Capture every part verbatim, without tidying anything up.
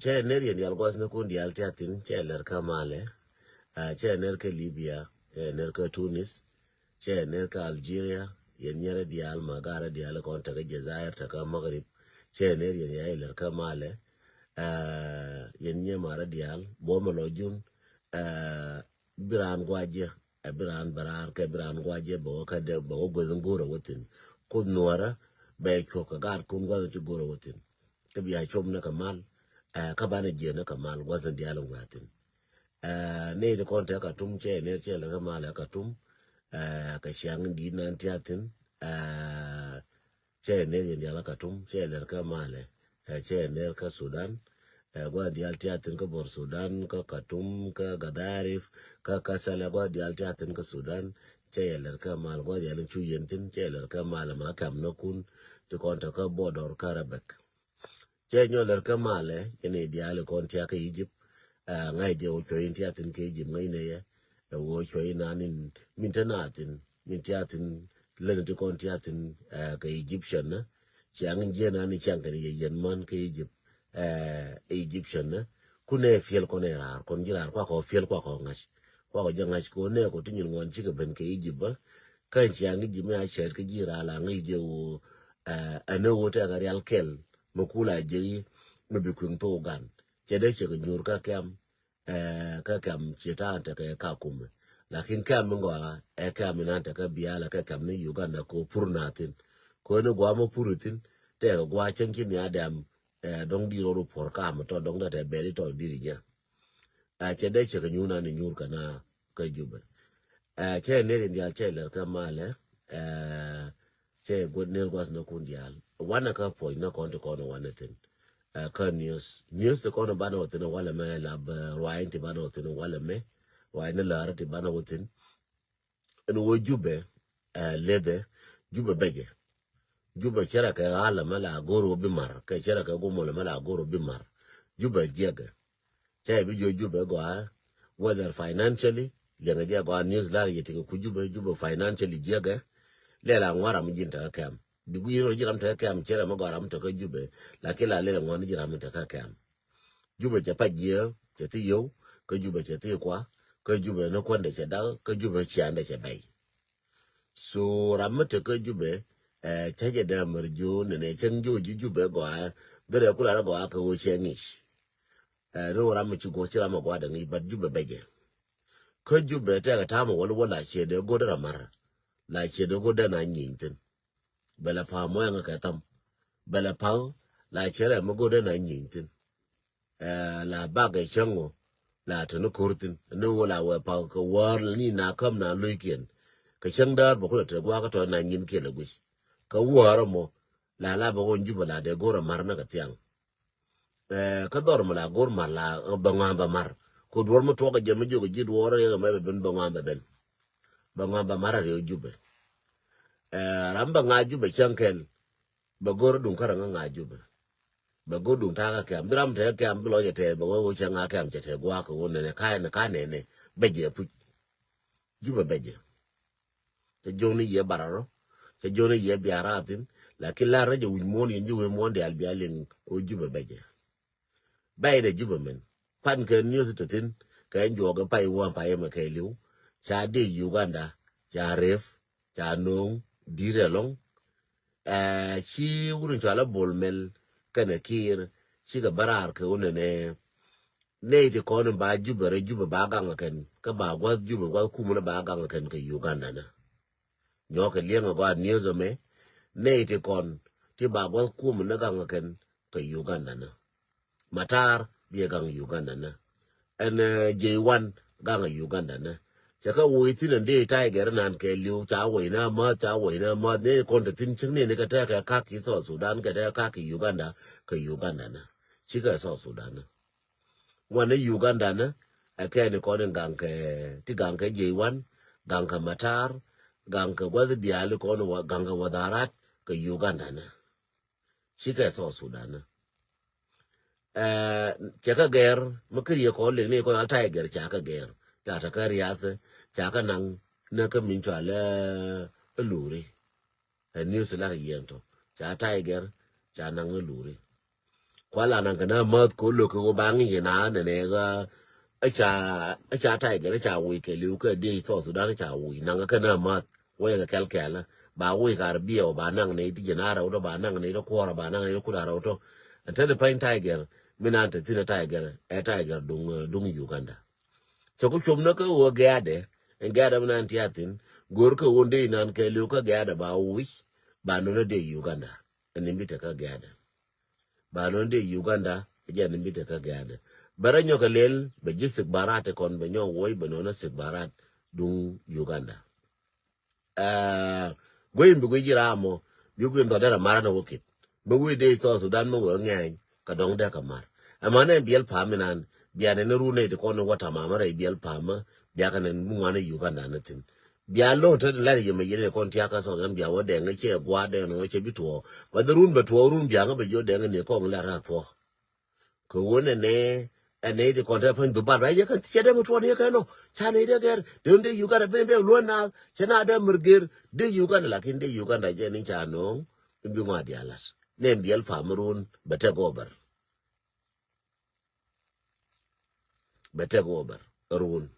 Cɛ ner yɛn dial guath ni kun dial tia thin, cɛ ler kä Malɛ, cɛ ner kä Libya, cɛ ner kä Tunis, cɛ ner kä Algeria, yɛn nyɛrɛ dial ma garɛ dial kɔn tekä Jazair, tekä Maghrib, cɛ ner yɛn ya ler kä Malɛ, yɛn nyɛ marɛ dial buɔmɛ lɔ jun, bi raan guac jɛ, ɛ bi raan bɛ raar kɛ bi raan guac jɛ bɛ wä kä dɛ bɛ wä gueth in go̱rɛ wä thin. Kuoth nuɔrä bɛ cuɔk kɛ gaat kun guath in ci go̱rɛ wä thin. Kä bia com ni kɛ mal, ɛ kä banɛ jiɛ ni kɛ mal guath in dial in guath thin. Ɛ ni di kɔn tɛ Katum cɛ ni cɛ lɛ kä mal ɛ Katum, ɛ kɛ ciaŋ in diit nan tia thin, ɛ cɛ ner yɛn dial kä Katum, cɛ ler kä Malɛ, ɛ cɛ ner kä Sudan, ɛ guath dial tia thin kä Bor Sudan, kä Katum, kä Gadarif, kä Kasala, guath dial tia thin kä Sudan, cɛ yɛ ler kä Mal, guath dial in cu yɛn thin, cɛ ler kä Malɛ ma kɛm ni kun, ti kɔn tɛ kä border kä Rebek. Cɛ nyɔ ler kä Malɛ, yɛn i dial i kɔn tia kä Egypt, ɛ ŋa̱c jɛ wä cuɛ in tia thin kä Egypt ŋa̱c nɛ yɛ, ɛ wä cuɛ in nan in min te na thin, min tia thin, leni ti kɔn tia thin, ɛ kɛ Egyptian ni, ciaŋ in jiɛ nan in ciaŋ kɛn yɛ yɛn män kä Egypt, ɛ Egyptian ni, kun ɛ fiel kɔn ɛ raar, kɔn ji̱ raar kuakɔ fiel kuakɔ ŋa̱c, kuakɔ jɛ ŋa̱c kɛ wä nɛ kɔ ti nyin ŋuan cikɛ ben kɛ Egypt bä, kä in ciaŋ Egypt mi a cɛɛt kä ji̱ raar la ŋa̱c jɛ wä, ɛ ɛn ɛ wä tɛkɛ rial kɛl, mi kula jɛ yi, mi bi kuiŋ thok gan, cɛ dee cɛ kɛ nyuur kä kɛm, ɛ kä kɛm ci ta̱a̱ tekɛ Kakumɛ. Lakin kɛm mi gɔaa ɛ kɛm mi nan tekɛ bialɛ kɛ kɛm ni Uganda kɛ pur na thin. Kɛ ni gɔaa mɔ pur thin, tekɛ gɔaa cäŋ ci ni a dɛm, ɛ dɔŋ di rɔɔd puɔr kam tɔ dɔŋ da tɛ bɛli tɔ di ri jɛ. Ɛ cɛ dee cɛ kɛ nyuur nan ni nyuur kɛ na kä Jubɛ. Ɛ cɛ ner in dial cɛ lɛr kä Malɛ, ɛ cɛ guot ner guath ni kun dial. Wanɛ kä puɔc ni kɔn ti kɔn wanɛ thin. Ɛ kä news. News ti kɔn banɛ wä thin walɛ mɛ lab, ɛ ruac ti banɛ wä thin walɛ mɛ. Ruac ni lär ti banɛ wä thin. Ɛn wä Jubɛ, ɛ lethɛ, Jubɛ bɛcɛ. Jubɛ cɛ rɛ kɛ ɣa̱lɛ mɛ la go̱r wä bi mar, kɛ cɛ rɛ kɛ gumɔlɛ mɛ la go̱r wä bi mar. Jubɛ jiɛkɛ. Cɛ bi jiɔ Jubɛ gɔaa, whether financially, liɛŋɛ jɛ gɔaa news lar yɛ tikɛ ku Jubɛ, Jubɛ financially jiɛkɛ, lɛ la ŋuan ram ji̱n tekɛ kɛm. Bi gui̱i̱r rɔ ji̱ ram tekɛ kɛm, cɛ ram mi gɔaa ram tekɛ Jubɛ, lakin la lɛ la ŋuan ji̱ ram mi tekɛ kɛm. Jubɛ cɛ pac jiɛ, cɛ thi yio̱w, kä Jubɛ cɛ thi kua, kä Jubɛ ni kuändɛ cɛ dak, kä Jubɛ ciandɛ cɛ bɛy. So ram mi tekɛ Jubɛ, ɛ cä jɛ dee mär jiö nɛnɛ cäŋ jiö ji̱ Jubɛ gɔaa, dhirɛ kula rɛ gɔaa kɛ ɣöö cɛ ŋic. Ɛ ri wä ram mi ci guɔ ci ram mi guɔ dɛ ŋic, but Jubɛ bɛcɛ. Kä Jubɛ tɛkɛ ta̱a̱ mi wäl wä la ciɛ dee go̱t rɛ mär, la ciɛ dee go̱t dee na nyieny thi̱n. Bɛ la pa̱a̱ muɔ̱ɔ̱ŋ kɛ tham. Bɛ la pa̱a̱ la cɛ rɛ mi go̱t dee na nyieny thi̱n. Ɛ la bakɛ cäŋ ɣöö la te ni ko̱r thi̱n ni ɣöö la wɛ pa̱a̱ kɛ wäär ni na käm na lo̱ckiɛn. Kɛ cäŋ däär bɛ kulɛ te gua̱a̱k tɔ na nyin kiɛ lɛ guic. Kɛ wäär ɛmɔ la la bɛ ɣöö Jubɛ la dee go̱r ɛ ma̱r ni kɛ thiaŋ. Ɛ kä dhɔr mi la go̱r ma̱r la, ɛ bɛ ŋɔ̱a̱n bɛ ma̱r. Kɛ duɔ̱ɔ̱r mi tuɔk kɛ jɛ mi jiök ji̱ duɔ̱ɔ̱r riɛk ɛmɛ bɛ ben bɛ ŋɔ̱a̱n bɛ ben. Bɛ ŋɔ̱a̱n bɛ ma̱r a riɛk Jubɛ. Ɛ ram bɛ ŋa̱a̱c Jubɛ cäŋ kɛl. Bɛ go̱r duŋ kä räŋ ŋa̱a̱c Jubɛ. Bɛ go̱r duŋ ta̱a̱ kä kɛ̈m. Bi ram tekɛ kɛ̈m bi lɔcɛ tɛth bɛ wee wee cɛ ŋa̱a̱c kɛ̈m cɛ tɛth gua̱a̱k kɛ wun nɛnɛ ka̱a̱c nɛ ka̱a̱c nɛnɛ. Bɛ jɛ puc. Jubɛ bɛ jɛ. Cɛ jiɔn ni yɛ bararɔ. Cɛ jiɔn ni yɛ bia̱ra̱a̱ thi̱n. Lakin la̱r rɛ jɛ wi̱c muɔ̱ɔ̱n yɛn ji̱ wee muɔ̱ɔ̱n diaal bia̱a̱ liŋ kɛ wee Jubɛ bɛ jɛ. Bɛy dɛ Jubɛ mɛn. Pan kɛ news tɔ thi̱n kɛ ɛn juɔk ɛ pay wä pay ɛmɛ kɛ li̱w. Ca dee Uganda ca rep ca no̱o̱ŋ di̱t ɛlɔ̱ŋ. Ɛ ci wut in cɔal ɛ Bol Mel kɛnɛ Kiir cikɛ bä raar kɛ wun ɛnɛ. Nɛy ti kɔn in ba Jubɛ rɛ Jubɛ ba gaŋ ɛ kɛn kä ba gua̱th Jubɛ gua̱th kumɛ ni ba gaŋ ɛ kɛn kɛ Uganda nä. Nyɔkɛ liɛŋ ɛ gɔaa news ɛmɛ. Nɛy ti kɔn ti ba gua̱th kumɛ ni gaŋ ɛ kɛn kɛ Uganda nä. Matar biɛ gaŋ Uganda nä. Ɛn J one gaŋ Uganda nä. Cɛ kɛ woc thi̱n ɛn dee Tiger nan kɛ li̱w ca woc na mäth ca woc na mäth ni kɔn te thi̱n cäŋ ni ni kɛ tɛkɛ kak ki South Sudan kɛ tɛkɛ kak ki Uganda kɛ Uganda nä. Cikɛ South Sudan nä. Wanɛ Uganda nä ɛ kɛn kɔn in gaŋ kɛ ti gaŋ kɛ J one gaŋ kɛ Matar gaŋ kɛ gua̱th diaal kɔn gaŋ kɛ wadharat kɛ Uganda nä. Cikɛ South Sudan nä. Ɛ cɛ kä gɛr mi kä riɛ kɔn lek ni kɔn al Tiger ca kä gɛr ca te kä riath ca kä naŋ ni kä min cɔal ɛ luri. Ɛ news lar yɛn tɔ ca Tiger ca naŋ ni luri. Kual an naŋ kɛ na mäth ko lo̱k kɛ ɣöö ba ŋi̱i̱c na nɛnɛ ɣä. Ɛ ca, ɛ ca Tiger ɛ ca wi̱i̱ kɛ li̱w kɛ diec South Sudan ɛ ca wi̱i̱ naŋ kɛ na mäth. Wee kɛ kɛl kɛl ba wi̱i̱ kar biɛw ba naŋ nɛy ti jɛn a rɛw tɔ ba naŋ nɛy ti kuɔɔr ba naŋ nɛy ti kut a rɛw tɔ. Ɛn te ni pany Tiger mi nan te thi̱n ɛ Tiger ɛ Tiger duŋ, eh, duŋ Uganda. Cɛ ku cuɔm ni kä ɣöö gɛ̈ɛ̈dɛ ɛn gɛ̈ɛ̈dɛ mi nan ti a thi̱n. Go̱o̱r kä ɣöö dee inan kɛ li̱w kä gɛ̈ɛ̈dɛ ba wi̱c ba nɔnɔ dee Uganda. Ɛn ni mi te kä gɛ̈ɛ̈dɛ ba nɔnɔ dee Uganda. Jɛ ni mi te kä gɛ̈ɛ̈dɛ bɛ rɔ nyɔk kɛ lel bɛ ji̱ thik barat ti kɔn bɛ nyɔk woc bɛ nɔnɔ thik barat duŋ Uganda. Aa, guey in bi guey ji̱ ram mɔ bi guey in dhɔt derɛ mar ni wä kit. Mi wee dee South Sudan mi wee ŋɛɛny kɛ dɔ̱ŋ dee kɛ mar. Ɛmɛ nɛ biɛl pa̱a̱m inan bianɛ ni run nɛy ti kɔn ni wä tamam rɛy biɛl pa̱a̱m mi biakɛ ni mi ŋuan ni Uganda ni thi̱n. Bia lo̱o̱n te ni lar yɛ mɛ yɛn ni kɔn tiakä South Sudan bia wä dɛŋ cɛ gua̱a̱r dɛŋ ni wä cɛ bi tuɔɔk. Bä dhi run bɛ tuɔɔk run biaŋä bɛ jiɔ dɛŋ ni kɔn lar a thuɔɔk. Kɛ ɣöö nɛnɛ ɛ nɛy ti kɔn te pany dhup bat ba yɛ kɛn cɛ dee mi tuɔɔk ni yɛ kɛn nɔ. Ca nɛy dee gɛr dee wun dee Uganda ben ben luɔ̱n naath cɛ na dee mär gɛr dee Uganda lakin dee Uganda jɛ ni ca no̱o̱ŋ. In bi ŋɔa diaal lat nɛ in biɛl pa̱a̱m run bɛ tek over. Bɛ tek over run.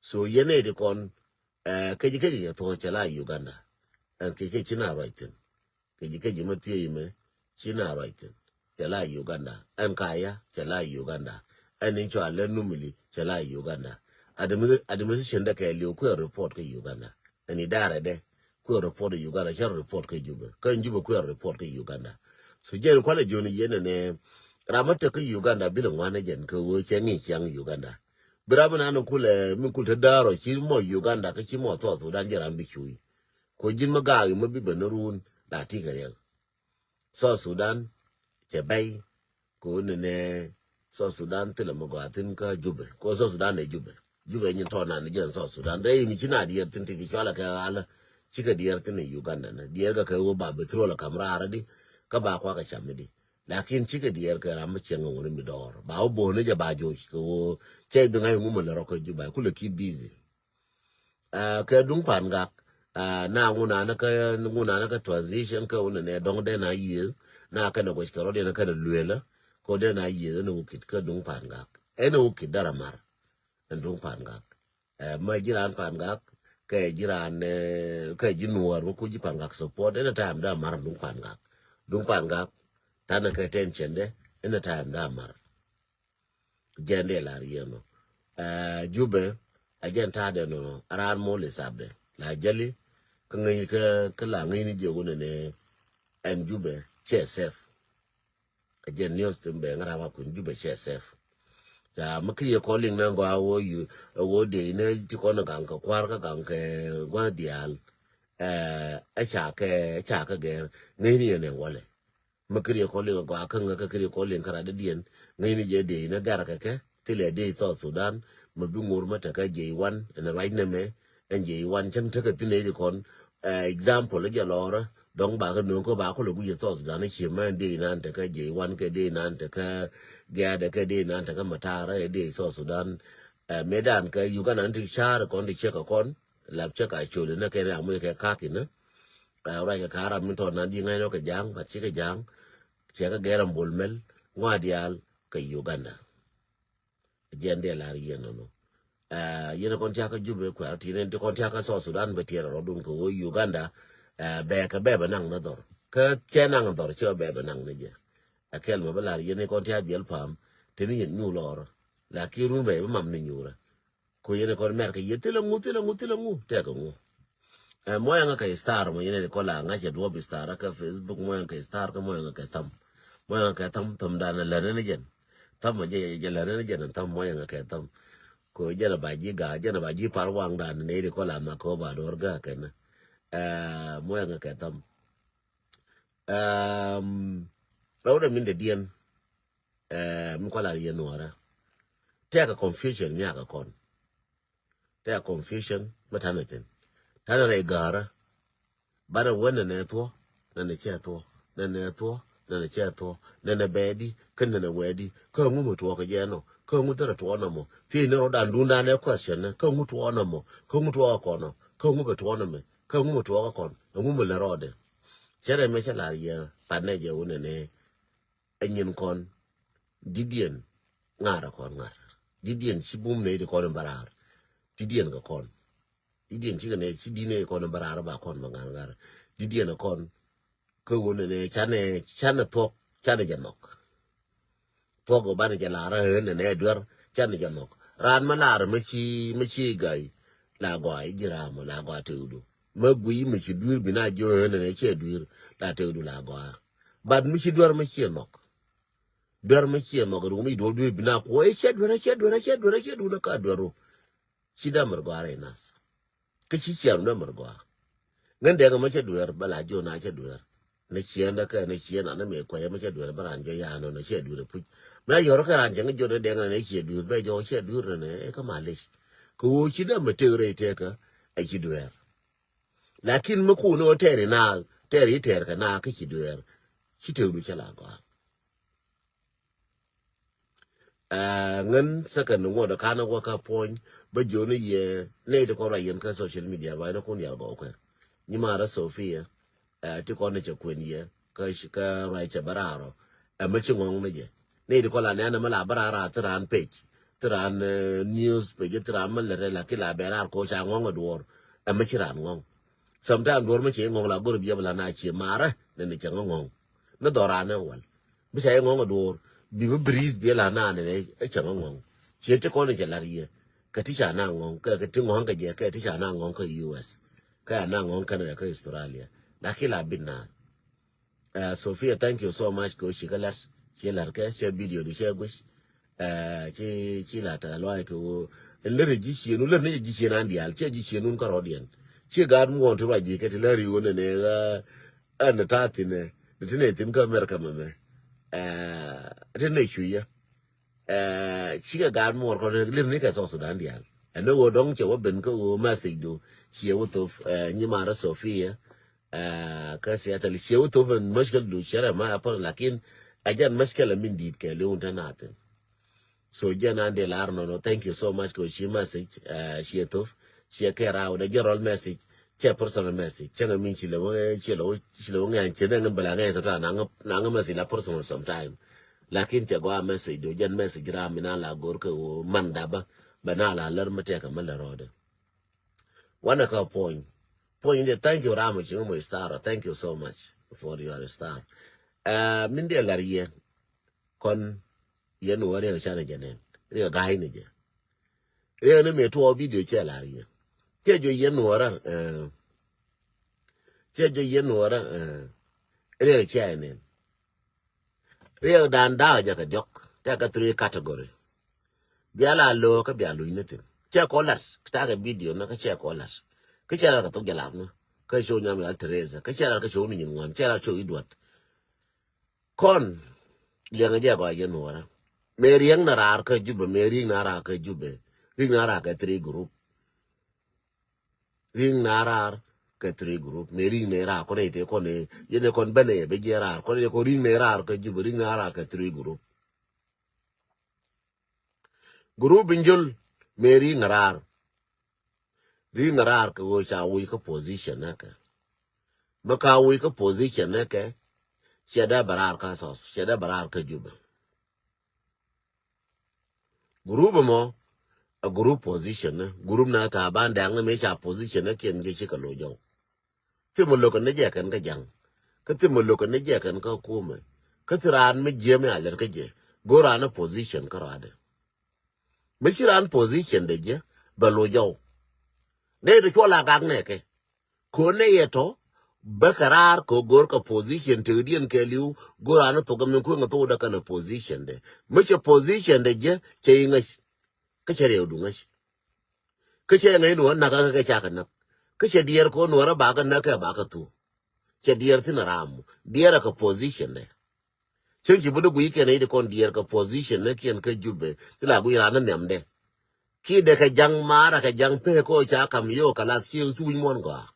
So yɛn nɛy ti kɔn, eh, kec kec yɛ thuɔ̱k cɛ la Uganda. Ɛn kec kec ci na ruac thi̱n. Kec kec mɛ thiec mɛ ci na ruac thi̱n cɛ la Uganda. Ɛn kaya cɛ la Uganda. Ɛn in cɔal lɛ numili cɛ la Uganda. Admi-, administration dɛ kɛ liw kuɛ report kä Uganda. Ɛn idara dɛ kuɛ report Uganda cɛ report kä Juba. Kä Juba kuɛ report kä Uganda. So jɛn kualɛ joni yɛn nɛ ram mɛ tek kä Uganda bilɛ ŋuan jɛn kɛ ɣöö cɛ ŋi̱i̱c ciaŋ Uganda. Bi ram mi nan kulɛ mi kul te da̱a̱r ɔ ci mɔ Uganda kä ci mɔ South Sudan jɛ ram bi cuy. Ko ji̱n mi gaak imä bi ben run la ti kɛ riɛk. South Sudan cɛ bɛy. Ko nɛnɛ South Sudan thilɛ mi gɔaa thi̱n kä Jubɛ ko South Sudan ɛ Jubɛ. Jubɛ nyin tɔɔnan ni jɛn South Sudan rɛy mi ci na diɛɛr thi̱n ti ti cualɛ kɛ ɣalä. Cikɛ diɛɛr thi̱n ɛ Uganda ni diɛɛr kɛ kɛ ɣöö ba bi throla kam raar di kä ba kuakɛ cam di. Lakin cikɛ diɛɛr kɛ ram mi cieŋ ŋuni mi dɔɔr ba wä bo̱o̱ni jɛ ba joc kɛ ɣöö cɛ bi ŋa̱c ŋumä lɛ rɔ kä Juba kulɛ keep busy. Ah, kɛ duŋ Pangak, ah, na ŋun anä kä ŋun anä kä transition kä wun nɛ dɔŋ den a yiëë na kɛn a guec kɛ rɔ den a kɛn a luelä. Kɛ den a yiëë ɛn a wukit kä duŋ Pangak ɛn a wukit dara mar. Ɛn duŋ Pangak, eh, ma jiran Pangak kɛ jiran, eh, kɛ ji nuɔr ma ku ji Pangak support ɛn a time da mar duŋ Pangak. Duŋ Pangak tanɛ kɛ tension de ɛn a time da mar. Jɛn dee lar yɛn nɔ. Aa, Jubɛ a jɛn ta̱a̱dɛ nɔ a raan mɔ li sapdɛ la jɛli. Kä ŋäcni kä, kä la ŋäcni jɛ wunɛ nɛ ɛn Jubɛ cɛ sɛf. A jɛn niɔs tin bɛ ŋa̱r a wa kun Jubɛ cɛ sɛf. Ca mi kä yɛ kɔliŋ nɛ gɔaa woo yu a woo dee inɛ ti kɔn gaŋ kɛ kua̱r kä gaŋ kɛ gua̱th diaal. Ɛ ca kɛ, ɛ ca kɛ gɛr ŋäcni yɛn ɛ walɛ. Mi kiri kɔ liŋ gɔaa kä ŋä kä kiri kɔ liŋ kä rat dädiɛn ŋäcni jɛ dee inä gar kɛ kɛ thilɛ dee South Sudan. Mi bi ŋor mi tekä jɛ iwan ɛn ruac nɛmɛ. Ɛn jɛ iwan cäŋ tekɛ thin ɛ di kɔn, eh, example jɛ lɔrä. Dɔŋ ba kä no̱o̱ŋ kä ba kulɛ guic ɛ South Sudan i̱ ciɛ mɛ ɛn dee inan tekä jɛ iwan kɛ dee inan tekä gɛɛdɛ kɛ dee inan tekä matar ɛ dee South Sudan. Eh, mëë dan kɛ Uganda ni ti car kɔn ti ciek kɛ kɔn lap ciek a col inä kɛn ɛ amuc kɛ kak inä. Ɛ ruac kɛ ka̱r ram mi tɔt nan di ŋa̱cnɔ kɛ ja̱a̱ŋ bat cikɛ ja̱a̱ŋ. Cɛ kɛ gɛr ram bol mɛl ŋɔa diaal kɛ Uganda. Jiɛn dee lar yɛn nɔnɔ. Ɛ yɛn kɔn tiakä Jubɛ kuɛr ti ren ti kɔn tiakä South Sudan bɛ tiɛr rɔ dun kɛ wä Uganda. Ɛ bɛ kɛ bɛ bɛ naŋ ni dhɔr kä cɛ naŋ dhɔr cɛ bɛ bɛ naŋ ni jɛ. Ɛ kɛl mɛ bɛ lar yɛn kɔn tiakä biɛl pa̱a̱m te ni yɛn nyu lɔr. Lakin run bɛ bɛ mam ni nyurɛ. Ku yɛn kɔn mɛr kɛ yɛ thilɛ ŋu, thilɛ ŋu, thilɛ ŋu tɛkɛ ŋu. Ɛ, muɔyɛ ŋa kɛ star mɔ yɛn kɔn la ŋa cɛ duɔp star kɛ Facebook muɔyɛ ŋa kɛ star kɛ muɔyɛ ŋa kɛ tham. Muɔyɛ ŋa kɛ tham tham dan lɛ ni jɛn. Tham mɔ jɛ jɛ lɛ ni jɛn tham muɔyɛ ŋa kɛ tham. Ko jɛn ba ji̱ ga jɛn ba ji̱ par waŋ dan ni kɔn la ma ko ba dor ga kɛn. Ɛ, muɔyɛ ŋa kɛ tham. Ɛm, rɛw dɛ min dɛ diɛn. Ɛ, mi kɔn la yɛ nuɔrɛ. Tɛkɛ confusion mi a kɛ kɔn. Tɛkɛ confusion mi tanɛ thin. Tanɛ rɛy gäärä. Banɛ wä nɛnɛ thuɔ, nɛnɛ cɛ thuɔ, nɛnɛ thuɔ, nɛnɛ cɛ thuɔ, nɛnɛ bɛɛdi kä nɛnɛ wɛɛdi. Kä ŋu mi tuɔɔk kɛ jɛ nɔ? Kä ŋu thärɛ tuɔɔk nɔmɔ? Thiec ni rɔ dan dun dan ɛ question ni kä ŋu tuɔɔk nɔmɔ? Kä ŋu tuɔɔk kɔnɔ? Kä ŋu bɛ tuɔɔk nɔmɛ? Kä ŋu mi tuɔɔk kɔn? Ɛ ŋu mi lɛ rɔɔdɛ? Cɛ rɛ mɛ cɛ lar yɛ panɛ jɛ wä nɛnɛ. Ɛ nyin kɔn. Di̱t diɛn ŋa̱r ɛ kɔn ŋa̱r. Di̱t diɛn ci bum nɛ ti kɔn in bä raar. Di̱t diɛn kɛ kɔn. Di̱t diɛn cikɛ nɛ ci di̱t nɛ kɔn in bä raar ba kɔn bä ŋa̱r ŋa̱r. Di̱t diɛn ɛ kɔn. Kä ɣöö nɛnɛ canɛ canɛ thuɔ̱k canɛ jɛ nhɔk. Thuɔ̱k ɣöö banɛ jɛ lar ɣöö nɛnɛ duer canɛ jɛ nhɔk. Raan mi lar mi ci mi ci ga̱y la gɔaa i̱ ji̱ raam la gɔaa tëëkdu. Mi guiy mi ci dui̱r bi na ji̱ ɣöö nɛnɛ ciɛ dui̱r la tëëkdu la gɔaa. But mi ci duer mi ciɛ nhɔk. Duer mi ciɛ nhɔk rum i̱ duɔl dui̱r bi na kuɔ i̱ ciɛ duer i̱ ciɛ duer i̱ ciɛ duer i̱ ciɛ duer i̱ ka duer ru. Ci dee mɛr gɔaa rɛy nath. Kä ci ciɛɛr mi dee mɛr gɔaa. Ŋän dɛŋ ɛmɛ cɛ dueer bä la jiɔn a cɛ dueer. Ni ciɛɛn dee kɛ ni ciɛɛn an ni mëë kuɛy ɛmɛ cɛ dueer bä raan jɔ ya̱a̱n ɔn a ciɛ dueer ɛ puc. Mɛ a yɔr kɛ raan cɛ ŋä jiɔn ni dɛŋ ɛn a ciɛ dueer bɛ jɔ ciɛ dueer nɛn ɛ kä malic. Kɛ ɣöö ci dee mɛ tëk rɛy tëkä ɛ ci dueer. Lakin mi kun ɣöö tɛɛr i na tɛɛr i tɛɛr kɛ na kä ci dueer. Ci tëkdu cɛ la gɔaa. Ŋän second ŋuɔt ɛ kan ɛ wä kä puɔ̱ny bä jiɔni yɛ nɛy ti kɔn ruac yɛn kä social media ruac ni kun yal gɔw kɛ. Nyi marä Sofia ti kɔn ni cɛ kuën yɛ kä ruac cɛ bä raar ɔ. Ɛmɛ ci ŋɔŋ ni jɛ nɛy ti kɔn la nɛn ɛmɛ la bä raar a thi raan page thi raan news page thi raan mɛ lɛt rɛ la ki la bɛ raar ko ca ŋɔŋ ɛ duɔr. Ɛmɛ ci raan ŋɔŋ. Sometime duɔr mɛ cɛ ŋɔŋ la go̱r biɛ bɛ la na cie marä ni ni cɛ ŋɔŋ. Ni dhɔr raan ɛ wal bi ca yɛ ŋɔ̱ŋ a duɔ̱ɔ̱r bi bi breeze bi la naan ni ɛ cɛ ŋɔ̱ŋ. Ciɛ ti kɔn in cɛ lar yɛ kɛ ti ca na ŋɔ̱ŋ kɛ kɛ ti ŋɔ̱ŋ kɛ jɛ kɛ ti ca na ŋɔ̱ŋ kɛ U S kɛ a na ŋɔ̱ŋ Canada kɛ Australia. Lakin la bit naan. Sofia, thank you so much kɛ ci kɛ lar ci lar kɛ cɛ video du cɛ guic. Ci ci la ta luay kɛ wo. Ler ji̱ cienu ler ni ji̱ cien an dial cɛ ji̱ cienu ka rɔdiɛn. Ci gaat muɔn ti ruac ji̱ kɛ ti lar yi wo ne ne. Ɛn ta thin ɛ ti ne thin kä America mɛ mɛ. Ti ne cu yɛ. Cikɛ gaat muɔr kɔn lir ni kɛ South Sudan dial. Ɛn ni wo dɔŋ cɛ wä ben kä wo message du ciɛ wä thop nyi marä Sofia. Kä Seattle ciɛ wä thop ɛn mashkil du cɛ rɛ ma apɔn lakin. Ɛ jɛn mashkil ɛ min dit kɛ liwun te na thin. So jɛn an dee lar nɔnɔ, thank you so much kɛ ci message ciɛ thop ciɛ kɛ raw dɛ general message. Cɛ personal message cɛ ŋɛ min ci lɛ wä ci lɛ wä ci lɛ wä ŋɛ an cɛ dɛ ŋɛ bela ŋɛ sata na ŋɛ message la personal sometime. Lakin cɛ gɔa message do jɛn message ram mi na la gor kɛ wo man daba bɛ na la lär mi tɛk kɛ mi lɛ rɔdɛ. Wanɛ kɛ point point de thank you ram ci ŋɛ mo star, thank you so much for your star. Min dee lar yɛ kɔn yɛn wä riɛk canɛ jɛ nɛn riɛk ga̱a̱c ni jɛ. Riɛk ni mi tuɔɔk video cɛ lar yɛ cɛ jɔ yɛn wä rä. Cɛ jɔ yɛn wä rä. Riɛk cɛ nɛn riɛk dan da̱a̱k jɛ kɛ diɔk tɛkɛ three category. Bia la lo̱o̱ kä bia luny ni thin cɛ kɔ lat takɛ video ni kä cɛ kɔ lat. Kä cɛ lat kɛ thok jɛ lap ni kä show nyam yal Teresa kä cɛ lat kä show ni nyin ŋuan cɛ lat show iduat. Kɔn liɛŋɛ jɛ gɔaa jɛ nuɔrä. Mëë riɛŋ na raar kä Jubɛ, mëë riŋ na raar kä Jubɛ. Riŋ na raar kä three group. Riŋ na raar kä three group. Mëë riŋ na raar kɔn ite kɔn yɛn kɔn bɛn yɛ bɛ jɛ raar kɔn yɛ kɔn riŋ na raar kä Jubɛ, riŋ na raar kä three group. Group in jol mëë riŋ raar. Ri̱ŋ raar kɛ ɣöö ca wi̱i̱ kä position nɛ kɛ. Mi ka wi̱i̱ kä position nɛ kɛ ciɛ dee bɛ raar kä South, ciɛ dee bɛ raar kä Jubɛ. Group mɔ a group position nɛ group nɛ ta̱a̱ ban dɛŋ nɛ mi ca position nɛ kiɛn jɛ ci kɛ lo̱c jɔw. Thimɛ lo̱kɛ ni jɛ kɛn kä ja̱ŋ kä thimɛ lo̱kɛ ni jɛ kɛn kä kumɛ. Kä thi raan mi jiɛm ya lɛr kä jɛ go̱o̱r raan ni position kä rɔadɛ. Mi ci raan position de jɛ bɛ lo̱c jɔw. Nɛ yɛ tɔ cuɔl a gak nɛ kɛ ko̱n nɛ yɛ tɔ bä kɛ raar kɛ go̱o̱r kɛ position tekdiɛn kɛ li̱w go̱o̱r raan ni thok kɛ min kueŋ kɛ thok dɛ kɛn position de. Mi cɛ position de jɛ cɛ yi ŋäc kä cɛ riɛw du ŋäc. Kä cɛ ŋäc nuɔ̱ɔ̱r nak kä kɛ cakɛ näk kä cɛ diɛɛr kɛ nuɔ̱ɔ̱r bakɛ näk kɛ bakɛ thuk. Cɛ diɛɛr thin ram diɛɛr kɛ position dɛ. Cäŋ ci bi dee guic kɛn i̱ di kɔn diɛɛr kɛ position ni kiɛn kä Jubɛ ti la guic ran ni nhiam dɛ. Ki dee kɛ ja̱ŋ maara kɛ ja̱ŋ pek kɔ ca kam yo̱o̱ kɛ lath ci cuuc muɔ̱n gɔaa.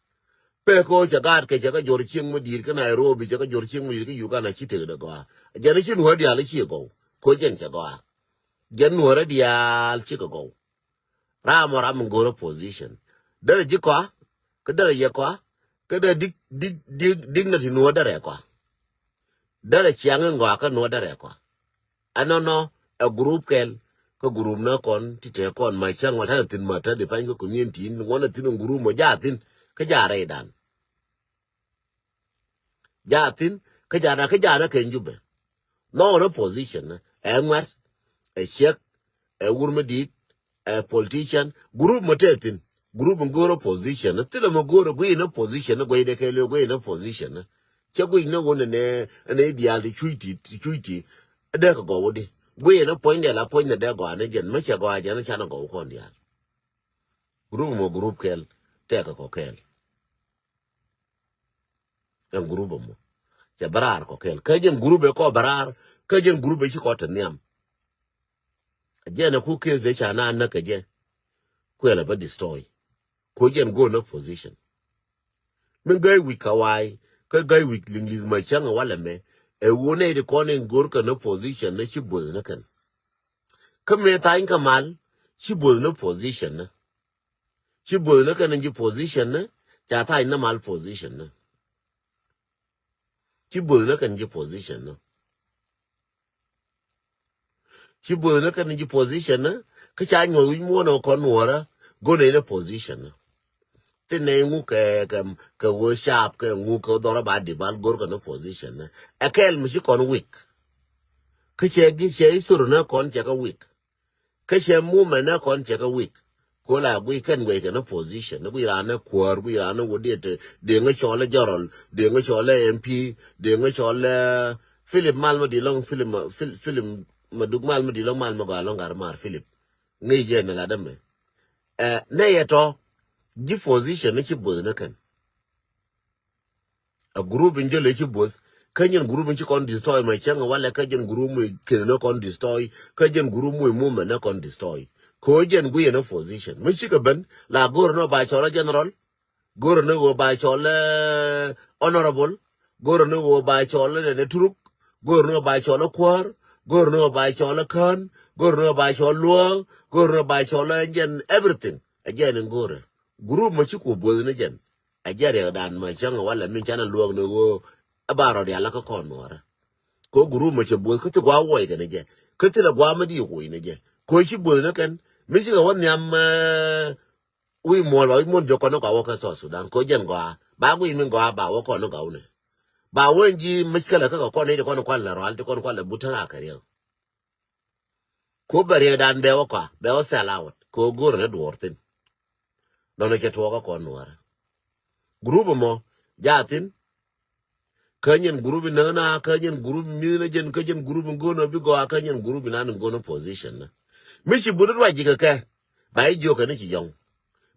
Pek kɔ ca gaat kɛ cɛ kɛ jɔr cieŋ mi di̱i̱t kä Nairobi cɛ kɛ jɔr cieŋ mi di̱i̱t kä Uganda ci tek dee gɔaa. Jɛn ci nuɔ̱ɔ̱r diaal ci gɔw ko jɛn cɛ gɔaa. Jɛn nuɔ̱ɔ̱r diaal ci kɛ gɔw. Ram ɔ ram in go̱o̱r ɔ position. Derɛ ji̱ kɔa kä derɛ yɛ kɔa kä derɛ dik dik dik dignity nuɔ̱ɔ̱r derɛ kɔa. Derɛ ciaŋ in gɔaa kä nuɔ derɛ kɔa. Ɛnɔnɔ ɛ group kɛl. Kä group nä kɔn ti tɛ kɔn ma cäŋ wal tanɛ thin ma tä di pany kä community in ŋuɔn ɛ thin in group mɔ ja thin kä ja rɛy dan. Ja thin kä ja rɛy kä ja rɛy kɛ Jubɛ. Nɔ nä position nä ɛ ŋuɛt ɛ ciek ɛ wur mi dit ɛ politician group mɔ tɛ thin. Group in go̱o̱r opposition thilɛ mɔ go̱o̱r ɛ guiy in opposition guiy de kɛ leo guiy in opposition. Cɛ guiy ne wun ne ne diaal ti cuc ti ti cuc ti. Dee kɛ gɔw di guiy in opposition diaal opposition ne dee gɔaa ne jɛn mɛ cɛ gɔaa jɛn canɛ gɔw kɔn diaal. Group mɔ group kɛl tɛ kɛ kɔ kɛl. Ɛn group ɛmɔ cɛ bɛ raar kɔ kɛl kä jɛn group ɛ kɔ bɛ raar kä jɛn group ɛ ci kɔ te nhiam. Jɛn ɛ ku case ɛ ca na näk kɛ jɛ. Kuɛl ɛ bä destroy. Ku jɛn go̱o̱r nä position. Min gäi wi̱c ka wa̱a̱y kä gäi wi̱c liŋ li̱th ma cäŋ ɛ walɛ mɛ ɛ ɣöö nɛy ti kɔn in go̱o̱r kɛ nä position nä ci buɔth nä kɛn. Kä mëë thany kä mal ci buɔth nä position nä. Ci buɔth nä kɛn in ji̱ position nä ca thany nä mal position nä. Ci buɔth nä kɛn ji̱ position nä. Ci buɔth nä kɛn ji̱ position nä kä ca nyuɔth wi̱c muɔ̱ɔ̱n ɛ kɔn nuɔ̱ɔ̱rä go̱n ɛ nä position nä. Thin nɛ ŋu kɛ kɛ kɛ wee sharp kɛ ŋu kɛ dhɔrä ba dip al go̱r kɛ nä position nä. Ɛ kɛɛl mi ci kɔn weak. Kä cɛ gi cɛ i̱ thor nä kɔn cɛ kä weak. Kä cɛ mumɛ nɛ kɔn cɛ kä wik. Ko la gui kɛn guɛy kɛ nä position ni gui ran nɛ kuäär gui ran nɛ wä diet. Deŋä cɔl ɛ jɔrɔl deŋä cɔl ɛ M P deŋä cɔl ɛ Philip mal ma di lɔŋ Philip ma Phil- Philip ma duk mal ma di lɔŋ mal ma gɔaa lɔŋ gar mar Philip. Ŋi̱i̱c jɛ ni la dämɛ. Ɛ nɛ yɛ tɔ ji̱ position ni ci buɔth ni kɛn. A group in jɔl ɛ ci buɔth kä jɛn group in ci kɔn destroy ma cäŋ walɛ kä jɛn group mi keth ni kɔn destroy kä jɛn group mi mumen ni kɔn destroy. Ko jɛn gui in opposition mi cikɛ ben la go̱r ni ba cɔl a general go̱r ni ɣöö ba cɔl a honorable go̱r ni ɣöö ba cɔl a nɛnɛ turuk go̱r ni ɣöö ba cɔl a kuäär go̱r ni ɣöö ba cɔl a kään go̱r ni ɣöö ba cɔl luɔ̱ɔ̱k go̱r ni ɣöö ba cɔl a jɛn everything. A jɛn in go̱rɛ group ma ci ku buɔth ni jɛn. A jɛ riɛkdan ma cäŋ walɛ min canɛ luɔk ni ɣöö ɛ ba rɔ dial kä kɔn nuɔrä. Ko group ma cɛ buɔth kä thi gua wuɔc kɛn jɛ kä thi lɛ gua ma di wuɔc ni jɛ ko ci buɔth ni kɛn mi cikɛ wä nhiam. Wi̱i̱ muɔl ba wi̱i̱ muɔl jɔk kɔn ni gua wä kä South Sudan ko jɛn gua ba wi̱i̱ min gua ba wä kɔn ni gua wä ni ba wä ji̱ mi kɛlɛ kä kɛ kɔn ni jɛ kɔn ni kual lɛ rual ti kɔn ni kual lɛ but tɛn a kɛ riɛk. Ko bɛ riɛkdan bɛ wä kɔa bɛ wä sell out ko go̱r ni duɔr thin. Nɔnɔ cɛ tuɔɔk kä kɔn nuɔrä. Group mɔ ja thin. Kä nyin group in näk na kä nyin group in mi̱th na jɛn kä jɛn group in go̱n a bi gɔaa kä nyin group in an in go̱n a position na. Mi ci but ruac ji̱ kɛ kɛ ba i̱ jiök kɛ ni ci yɔŋ.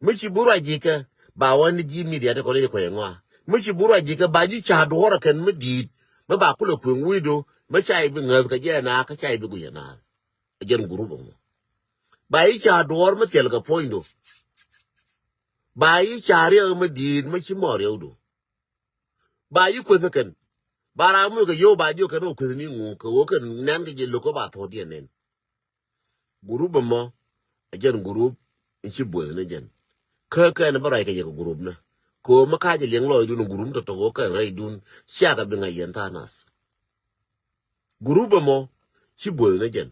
Mi ci bi ruac ji̱ kɛ ba wä ni ji̱ media ti kɔn i̱ kuɛ ŋɔa. Mi ci bi ruac ji̱ kɛ ba ji̱ ca duɔ̱ɔ̱r kɛn mi di̱i̱t mi ba kulɛ kueŋ wi̱i̱du mi ca i̱ bi ŋäth kɛ jɛ na kä ca i̱ bi guic na. Jɛn group ɛmɔ ba i̱ ca duɔ̱ɔ̱r mi thil kɛ puɔ̱nydu. Ba i̱ ca riɛk mi di̱i̱t mi ci mɔ riɛkdu. Ba i̱ kueth kɛn ba ram mi kɛ yo̱w ba jiök kɛn wä kueth ni ŋu kɛ wä kɛn nɛn kɛ jɛ lo̱k kɛ ba thuɔ̱k diɛn nɛn. Group ɛmɔ a jɛn group in ci buɔth ni jɛn. Kä kɛn bä ruac kɛ yɛ kɛ group ni. Kɛ ɣöö mi ka̱c liɛŋ lɔcdun in group ni tɔ̱tɔ̱ ɣöö kɛn rɛydun ciakɛ bi ŋa̱c yɛn tha̱a̱ŋ nath. Group ɛmɔ ci buɔth ni jɛn.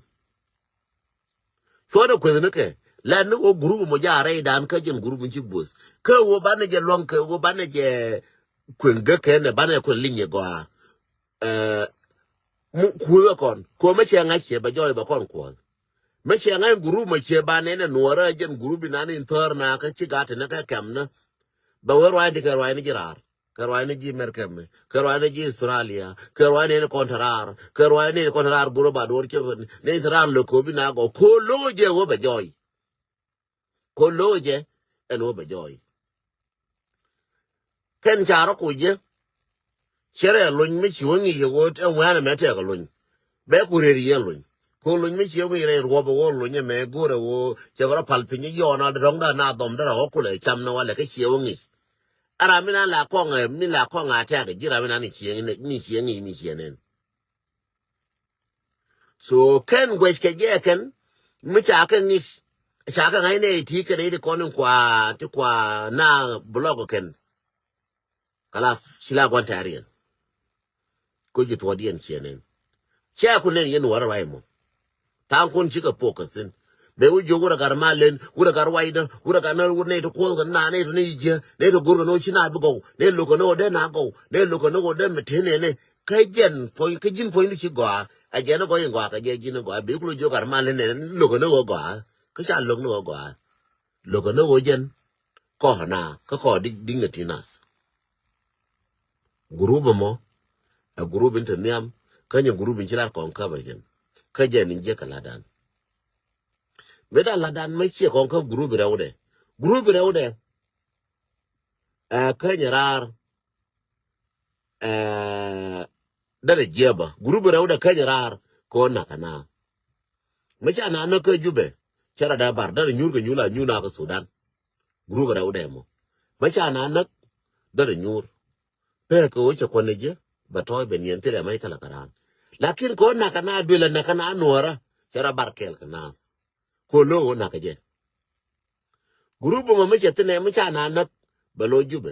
Cuɔt ɛ kueth ni kɛ lɛn ni ɣöö group ɛmɔ ja rɛydan kä jɛn group in ci buɔth kä ɣöö banɛ jɛ luaŋ kɛ ɣöö banɛ jɛ kueŋ gäk kɛn ɛ banɛ kueŋ linyɛ gɔaa. Ɛ, mu kuuth ɛ kɔn ko mɛ cɛ ŋa̱c cɛ bɛ jɔɔc bɛ kɔn kuɔth. Mɛ cɛ ŋa̱c group mɛ cɛ ba nɛn ɛ nuɔrä jɛn group inan in thäär na kä ci gat ni kɛ kɛm ni. Bɛ wee ruac di kɛ ruac ni ji̱ raar kɛ ruac ni ji̱ America mɛ kɛ ruac ni ji̱ Australia kɛ ruac ni ni kɔn te raar kɛ ruac ni ni kɔn te raar group a duɔr cɛ ni te raar lɛ ko bi na gɔ ko lo̱o̱ jɛ wee bɛ jɔɔc. Ko lo̱o̱ jɛ ɛn wä bɛ jɔɔy. Kɛn ca rɔ kuc jɛ. Cɛ rɛ luny mi ci wä ŋi̱i̱c ɣöö ɛn wɛ̈ɛ̈n ɛmɛ tɛk luny. Bɛ ku rëër yɛn luny ko luny mi ci wä ŋi̱i̱c rɛy ruɔp ɣöö luny ɛmɛ go̱o̱rɛ ɣöö cɛ bɛ rɔ pal piny yɔɔn a dɔ̱ŋda na dhɔm därɛ ɣɔ̱ kulɛ cam ni walɛ kä ciɛ wä ŋi̱i̱c. Ɛ ram mi na la kɔŋ ɛ mi la kɔŋ a tɛk ji̱ ram mi na ni ciɛ ŋi̱i̱c mi ciɛ ŋi̱i̱c mi ciɛ nɛn. So kɛn guɛc kɛ jɛ kɛn mi ca kɛ ŋic ca kɛ ŋa̱c nɛ iti kɛn iti kɔn in kua ti kua na blɔk kɛn. Kalas ci la guan tɛriɛn. Ko ji̱ thuɔ̱ɔ̱diɛn ciɛ nɛn. Cɛ ku nɛn yɛn wärä ruac mɔ. Tha̱a̱ŋ kun cikɛ pok kɛ thi̱n. Bɛ wä jiök wurɛ gat mal len, wurɛ gat waydä, wurɛ gat nä wur nɛy ti kuɔth kɛ na nɛy ti nɛy jiɛ, nɛy ti go̱r kɛ ni wä ci na bi gɔw, nɛy lo̱k kɛ ni wä dee na gɔw, nɛy lo̱k kɛ ni wä dee mi te nɛnɛ. Kä jɛn puɔ̱ny, kä ji̱n puɔ̱ny du ci gɔaa, a jɛn ni gɔy in gɔaa kɛ jɛ ji̱n in gɔaa, bi kulɛ jiök gat mal len nɛnɛ, lo̱k kɛ ni wä gɔaa, kä ca lo̱k ni wä gɔaa. Lo̱k kɛ ni wä jɛn, kɔ na, kä kɔ di, dignity nath. Group ɛmɔ ɛ group in te nhiam, kä nyɛ group in ci lat kɔŋ käp ɛ jɛn. Kä jɛn in jiɛ kɛ latdan. Mëë da latdan mɛ ciɛ kɔŋ käp group in rɛwdɛ. Group in rɛwdɛ. Ɛ kä nyɛ raar. Ɛ derɛ jiɛbä. Group in rɛwdɛ kä nyɛ raar. Kɛ ɣöö nakä na. Mɛ ca na näk kä Jubɛ. Cɛ rɔ dee bar derɛ nyuur kɛ nyuur la nyuur na kä Sudan. Group rɛw dɛ mɔ. Mɛ ca na näk derɛ nyuur. Pek kɛ ɣöö cɛ kuɔn ni jiɛ bɛ tɔɔc bɛ niɛn thilɛ mɛ kɛ la kɛ raan. Lakin kɛ ɣöö nakä na duël ɛ nakä na nuɔɔrä cɛ rɔ bar kɛɛl kɛ na. Kɛ ɣöö lo̱k ɣöö nakä jɛ. Group mɔ mɛ cɛ thinɛ mɛ ca na näk bɛ lo̱ Jubɛ.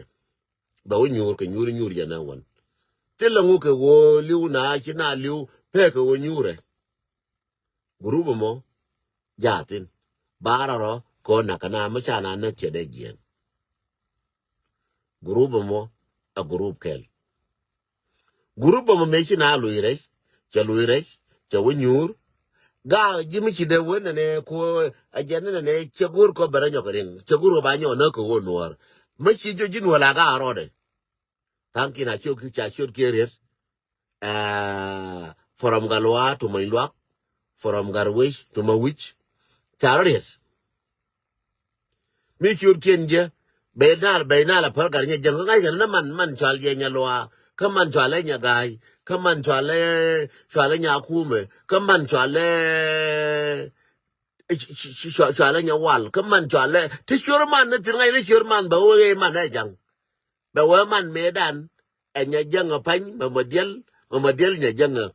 Bɛ wä nyuur kɛ nyuur nyuur jɛ na wän. Thilɛ ŋu kɛ ɣöö li̱w na ci na li̱w pek kɛ ɣöö nyuurɛ. Group mɔ jathin. Barɛ rɔ kɛ ɣöö nakä na mi ca na näk cɛ dee jiɛn. Group mɔ a group kɛl. Group mɔ mëë ci na luc rɛc, cɛ luc rɛc, cɛ wä nyuur. Gaak ji̱ mi ci dee wä nɛnɛ ko a jɛn nɛnɛ cɛ go̱r kɔ bɛ rɔ nyɔk riŋ, cɛ go̱r kɔ ba nyɔk näk kɛ ɣöö nuɔɔr. Mi ci jɔ ji̱ nuɔɔr la gaak rɔɔdɛ. Tha̱a̱ŋ kin a ciöt ki ca ciöt kiɛ riet. Aa, from Gatluak to Manyluak, from Gatwec to Mawic. Ca rɔ riet. Mi ciöt kiɛn jɛ bɛ nal bɛ nal a päl gat nyɛ jäŋ kä ŋa̱c kɛn ni man man cual jɛ nyɛ luaak kä man cual ɛ nyɛ ga̱a̱c kä man cual ɛ cual ɛ nyɛ akumɛ kä man cual ɛ cualɛ nyɛ wal kä man cualɛ ti ciör man ni thil ŋa̱c ni ciör man bɛ wee man ɛ jaŋ. Bɛ wee man mëëdan ɛ nyɛ jäŋ ɛ pa̱ny mɛ mɛ diɛl mɛ mɛ diɛl nyɛ jäŋ ɛ.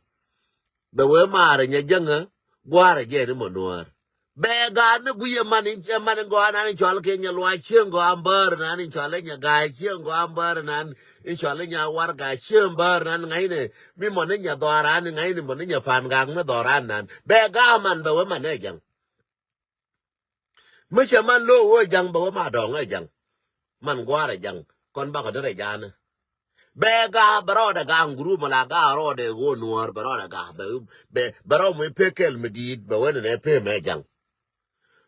Bɛ wee maarɛ nyɛ jäŋ ɛ gua̱a̱rɛ jɛ ni mɛ nuäär. Bɛ gaat ni gui̱c ɛ man in cɛ man in gɔaa nan in cual kɛ nyɛ luaac cieŋ gɔaa bäär nan in cualɛ nyɛ ga̱a̱c cieŋ gɔaa bäär nan in cualɛ nyɛ warɛga cieŋ bäär nan ŋa̱c ni mi mɔ ni nyɛ dhɔaran in ŋa̱c ni mɔ ni nyɛ pa̱a̱n gak ni dhɔaran nan. Bɛ gaat man bɛ wee man ɛ jaŋ. Mi cɛ man lo̱o̱k ɣöö ja̱ŋ bɛ wä ma dɔ̱ŋ ɛ ja̱ŋ. Man gua̱a̱r ɛ ja̱ŋ kɔn bakɔ derɛ ja̱a̱nä. Bɛ ga̱a̱ bɛ rɔɔdɛ ga̱a̱ ŋ group mɛ la ga̱a̱ rɔɔdɛ ɣöö nuɔ̱ɔ̱r bɛ rɔɔdɛ ga̱a̱ bɛ bɛ bɛ rɔɔd mɛ pek kɛl mi di̱i̱t bɛ wä nɛnɛ pek mɛ ja̱ŋ.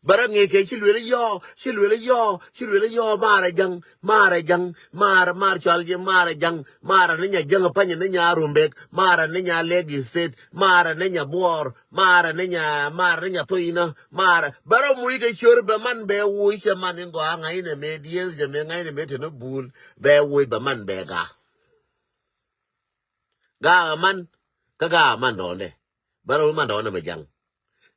Bɛ rɔ ŋi̱i̱c kɛ ci luel yɔɔ ci luel yɔɔ ci luel yɔɔ maarɛ ja̱ŋ maarɛ ja̱ŋ maarɛ maar cual ji̱ maarɛ ja̱ŋ maarɛ ni nyɛ ja̱ŋ panyɛ ni nyɛ arumbek maarɛ ni nyɛ lek state maarɛ ni nyɛ buɔɔr maarɛ ni nyɛ maarɛ ni nyɛ thoyinä maarɛ bɛ rɔ muc kɛ ciör bɛ man bɛ wuc cɛ man in gɔaa ŋa̱cnɛ mëë dieth jɛ mëë ŋa̱cnɛ mëë te ni bul bɛ wuc bɛ man bɛ ga̱a̱. Ga̱a̱ man kä ga̱a̱ man dɔɔndɛ bɛ rɔ wi̱c man dɔɔndɛ mɛ ja̱ŋ.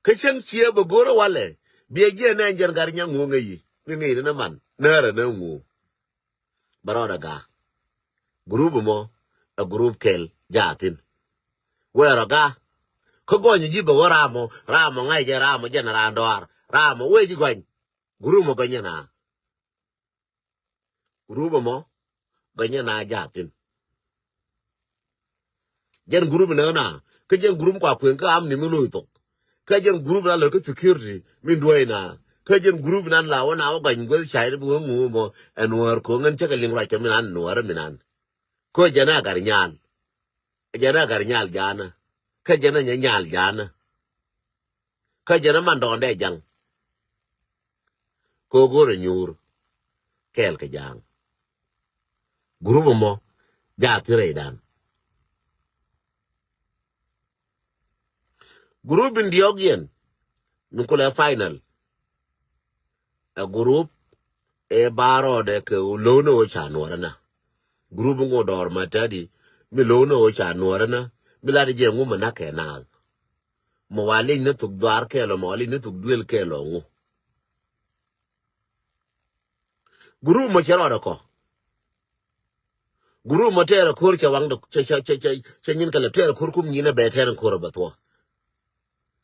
Kä cäŋ ciɛ bɛ go̱rä walɛ biɛ jiɛ nɛ jɛn gat nyɛ ŋuŋ ɛ yi ni ŋi̱i̱ni ni man närɛ ni ŋuŋ. Bɛ rɔɔdɛ ga̱a̱. Group mɔ ɛ group kɛl jaathin. Wee rɔ ga̱a̱ kä gɔny ji̱ bɛ wä ram mɔ ram mɔ ŋa̱c jɛ ram mɔ jɛn raan dɔaar ram mɔ wee ji̱ gɔny. Group mɔ gɔny jɛ na. Group mɔ gɔny jɛ na jaathin. Jɛn group nɛ na kä jɛn group kua kueŋ kä am ni mi lo̱c thok. Kä jɛn group na lät kä security min duɔ̱ɔ̱c na kä jɛn group nan la wä na wä gɔny guäth cay ni bi wä ŋuŋ mɔ ɛn wäär ko̱ŋ ɛn cä kɛ liŋ ruac kɛ min an nuɔ̱ɔ̱rä min an. Kä jɛn a gat nyal jɛn a gat nyal jaanä. Kä jɛn a nyɛ nyal jaanä. Kä jɛn a man dɔɔndɛ jaŋ. Kä go̱rɛ nyuur kɛɛl kɛ ja̱a̱ŋ. Group mɔ jaathin rɛydan. Group in diɔ̱k yɛn min kulɛ final. Ɛ group ɛ ba rɔɔdɛ kɛ lo̱w ni ɣöö ca nuɔrä na. Group in ŋot dɔɔr ma tädi mi lo̱w ni ɣöö ca nuɔrä na mi lat jɛ ŋu mi nak kɛ naath. Mɔ wa lic ni thuk dhuaar kɛɛl ɔ mɔ wa lic ni thuk duël kɛɛl ɔ ŋu. Group mɔ cɛ rɔɔdɛ kɔ. Group mɔ tɛɛrɛ ko̱r cɛ waŋdɛ cɛ cɛ cɛ cɛ cɛ nyin kɛ lɛ tɛɛrɛ ko̱r kum nyin ɛ bɛ tɛɛrɛ ko̱r ɛ bɛ thuɔ.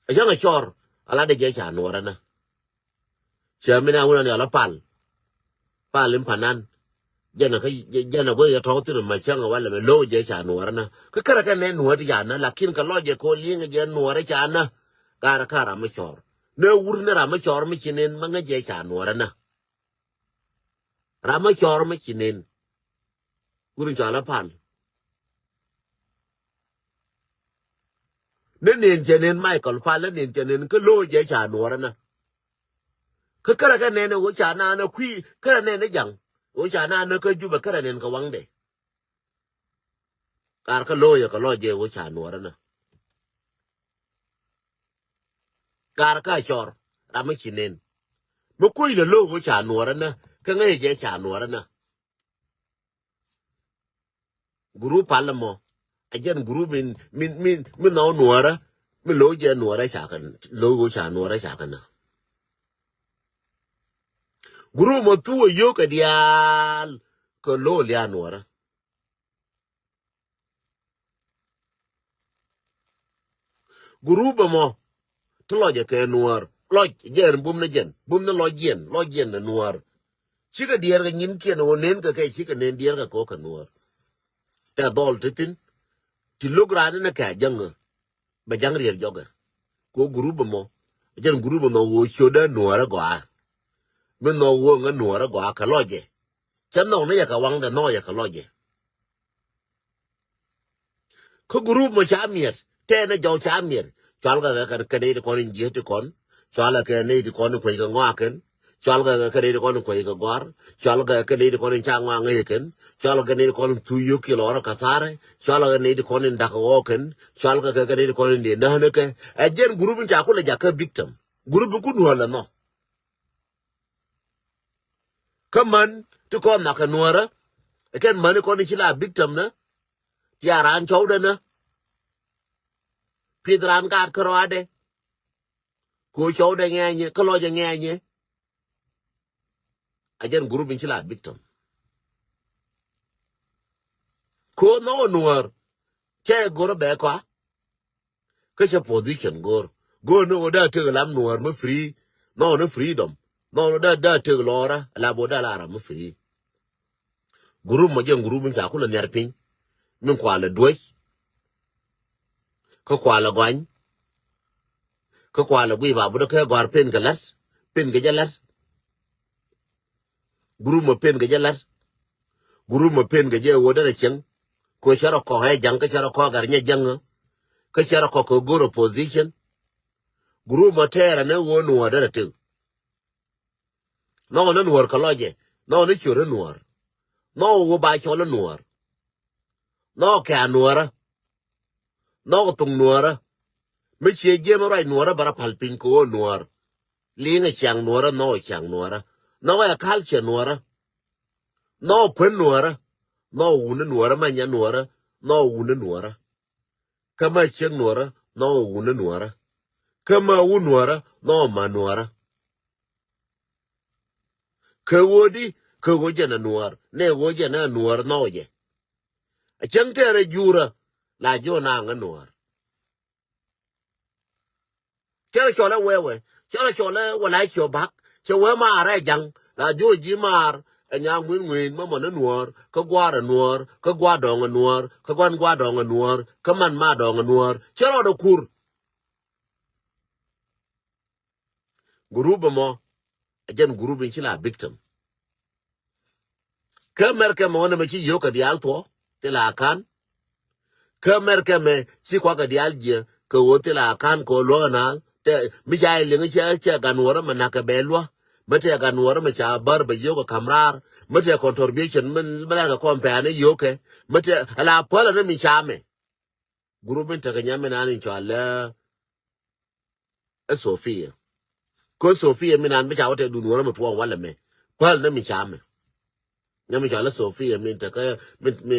Ɛ cäŋ ɛ cɔr a lat dee jɛ ca nuɔrɛ nä. Cɛ min a wun an yɔl a pal. Pal in panan. Jɛn a kä jɛn a guɛ yɛ tɔ̱ thin ma cäŋ a walɛ mɛ lo̱w jɛ ca nuɔrä na. Kä kärɛ kɛ nɛ nuɔrä ti ca na, lakin kɛ lɔc jɛ kɛ liŋ jɛ nuɔrä ca na. Garɛ ka ram mi cɔr. Nɛ wur ni ram mi cɔr mi ci nen ma ŋä jɛ ca nuɔrä na. Ram mi cɔr mi ci nen. Wur in cɔal a pal. Ni nen cɛ nen Michael pal, ni nen cɛ nen kä lo̱w jɛ ca nuɔrä na. Kä kärɛ kɛ nɛn ɛ ɣöö ca naan ɛ kui̱ kärɛ nɛn ɛ jaŋ. Ɣöö ca naan ɛ kä Jubɛ kärɛ nɛn kɛ waŋdɛ. Kar kä lo̱o̱yɛ kɛ lɔc jɛ ɣöö ca nuɔrä nä. Kar kä cɔr ram mi ci nen. Mi kui̱ lɛ lo̱o̱ ɣöö ca nuɔrä nä kä ŋäc jɛ ca nuɔrä nä. Gurup pal ɛmɔ a jɛn gurup min min min min nhɔk nuɔrä. Min lo̱w jɛ nuɔrä ca kɛ lo̱w ca nuɔrä ca kɛ nä. Gurup mɔ thuɔk yio̱k kɛ diaal kɛ lo̱w lia nuɔrä. Gurup ɛmɔ ti lɔc ɛ kɛ nuɔr lɔc jɛn bum ni jɛn bum ni lɔc jiɛn lɔc jiɛn ni nuɔr. Cikɛ diɛɛr kɛ nyinkiɛn ɣöö nen kɛ kɛ cikɛ nen diɛɛr kɛ ko̱o̱k kɛ nuɔr. Tɛ dhɔl ti thin ti lo̱k raan ni kɛ a jäŋ ɛ bɛ ja̱ŋ riɛl jɔkɛ. Ko gurup ɛmɔ jɛn gurup ɛmɔ ɣöö ciötdä nuɔrä gɔaa. Mi nhɔk ɣöö ŋä nuɔrä gɔaa kɛ lɔcɛ. Cä nhɔk ni yɛ kɛ waŋdɛ nhɔk yɛ kɛ lɔcɛ. Kä gurup mɔ ca miɛt tɛɛnɛ jɔw ca miɛt. Cual kɛ kɛ kɛ nɛy ti kɔn in jieth ti kɔn. Cual kɛ nɛy ti kɔn in kuec kɛ ŋɔakɛn. Cual kɛ kɛ nɛy ti kɔn in kuec kɛ gɔar. Cual kɛ kɛ nɛy ti kɔn in ca ŋɔak ŋäc kɛn. Cual kɛ nɛy ti kɔn in thu yio̱k kiɛ lɔrä kɛ tharɛ. Cual kɛ nɛy ti kɔn in da̱k kɛ ɣɔɔkɛn. Cual kɛ kɛ nɛy ti kɔn in dee nähänikɛ. Ɛ jɛn gurup in ca kulɛ jakä victim. Gurup in kun nuɔ̱ɔ̱l ɛ nhɔk. Kä män ti kɔn nhɔk kɛ nuɔrä. Ɛ kɛn män ti kɔn in ci la victim nä. Ti a raan cɔwdɛ nä. Pieth raan gaat kä rɔadɛ. Ko cɔwdɛ ŋɛɛnyɛ kä lɔcɛ ŋɛɛnyɛ. A jɛn gurup in ci la victim. Ko nhɔk nuɔr cɛ go̱r bɛ kɔa. Kä cɛ position go̱r go̱r ni ɣöö da tek lam nuɔr mi free. Nhɔk ni freedom nhɔk ni da da tek lɔra la bo da la ram mi free. Gurup mɔ jɛn gurup in ca kulɛ nhiar piny. Min kualɛ duec. Kä kualɛ gɔany. Kä kualɛ guiy ba butdä kɛ gɔ̱a̱r pen kɛ la̱t. Pen kɛ jɛ la̱t. Gurup mɔ pen kɛ jɛ la̱t. Gurup mɔ pen kɛ jɛ ɣöö derɛ cieŋ. Kɛ cɛ rɔ kɔk ɛ ja̱ŋ kä cɛ rɔ kɔk ɛ gat nyɛ ja̱ŋ. Kä cɛ rɔ kɔk kɛ go̱r opposition. Gurup mɔ tɛɛrɛ ni ɣöö nuɔ̱ɔ̱r derɛ tek. Nhɔk ni nuɔ̱ɔ̱r kɛ lɔcɛ. Nhɔk ni ciöt ni nuɔ̱ɔ̱r. Nhɔk ɣöö ba cɔl ni nuɔ̱ɔ̱r. Nhɔk kɛ a nuɔ̱ɔ̱rä. Nhɔk thok nuɔ̱ɔ̱rä. Mi ciɛ jiɛm ruac nuɔ̱ɔ̱rä bɛ rɔ pal piny kɛ ɣöö nuɔ̱ɔ̱r. Liŋ ɛ ciaŋ nuɔ̱ɔ̱rä nhɔk ɛ ciaŋ nuɔ̱ɔ̱rä. Nhɔk ɛ culture nuɔ̱ɔ̱rä. Nhɔk kuän nuɔ̱ɔ̱rä. Nhɔk wun ni nuɔ̱ɔ̱rä ma nya nuɔ̱ɔ̱rä. Nhɔk wun ni nuɔ̱ɔ̱rä. Kä ma ciek nuɔ̱ɔ̱rä nhɔk wun ni nuɔ̱ɔ̱rä. Kä ma wun nuɔ̱ɔ̱rä nhɔk ma nuɔ̱ɔ̱rä. Kɛ ɣöö di kɛ ɣöö jɛn ɛ nuɔ̱ɔ̱r nɛ ɣöö jɛn ɛ nuɔ̱ɔ̱r nhɔk jɛ. A cäŋ tɛɛrɛ jurä la ji̱ ɣän a ŋä nuɔ̱ɔ̱r. Cɛ rɔ cɔl ɛ wɛwɛ cɛ rɔ cɔl ɛ wala ciɔ ba̱k. Cɛ wee maar ɛ ja̱ŋ la ji̱ ɣän ji̱ maar ɛ nyaŋ ŋui̱n ŋui̱n mä mɔn ɛ nuɔ̱ɔ̱r kä gua̱a̱r ɛ nuɔ̱ɔ̱r kä gua̱a̱r dɔ̱ŋ ɛ nuɔ̱ɔ̱r kä gua̱n gua̱a̱r dɔ̱ŋ ɛ nuɔ̱ɔ̱r kä man maar dɔ̱ŋ ɛ nuɔ̱ɔ̱r cɛ rɔɔdɛ kur. Gurup ɛmɔ ɛ jɛn gurup in ci la victim. Kä mɛr kɛ mɛ wä nɛ mɛ ci yio̱w kɛ diaal thuɔ thil a ka̱n. Kä mɛr kɛ mɛ ci kuak kɛ diaal jiɛ kɛ ɣöö thil a ka̱n kɛ ɣöö luäk ɛ naath tɛ mi ca yɛ liŋ cɛ cɛ gan wärä mɛ na̱k kɛ bɛ luäk. Mɛ tɛ gan wärä mɛ ca bär bɛ yio̱w kɛ ka̱m raar mɛ tɛ contribution mɛ mɛ lar kɛ kɔn pɛ̈ɛ̈n i̱ yio̱w kɛ mɛ tɛ ala päl ɛn mi ca mɛ. Gurup in tekɛ nyam in an in cɔal ɛ Sofia. Kä Sofia mi nan bi ca wä tɛ dun wärä mi tuɔɔŋ walɛ mɛ päl ni mi ca mɛ. Nyam in cɔal ɛ Sofia mi tekɛ mi mi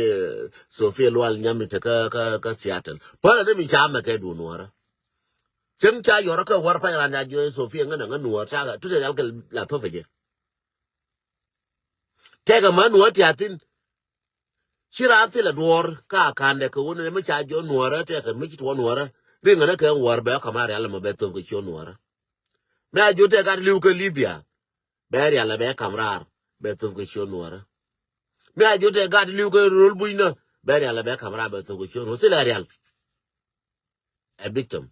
Sofia lual nyam in tekɛ kä kä Seattle päl ni mi ca mɛ kɛ dun wärä. Cäŋ ca yɔrä kɛ wär pay ran ca jiɔ Sofia ŋän ŋän nuɔɔr ca kɛ tutɛ yal kɛ la thopɛ jɛ. Tɛkɛ ma nuɔɔr tiathin. Ci raan thilɛ duɔ̱ɔ̱r ka ka̱ndɛ kɛ ɣöö nɛnɛ mi ca jiɔ nuɔ̱ɔ̱rä tɛkɛ mi ci tuɔɔk nuɔ̱ɔ̱rä. Riŋä ni kɛ ŋuɔ̱ɔ̱r bɛ ka̱m a rial ɛmɔ bɛ thöp kɛ ciö nuɔ̱ɔ̱rä. Mi a jiɔ tɛk gat li̱w kä Libya bɛ rial ɛ bɛ ka̱m raar bɛ thöp kɛ ciö nuɔ̱ɔ̱rä. Mi a jut tɛ gat li̱w kɛ rol bucnä. Bɛ rial a bɛ ka̱m raar bɛ thok kɛ ciöt wä thilɛ rial. Ɛ victim.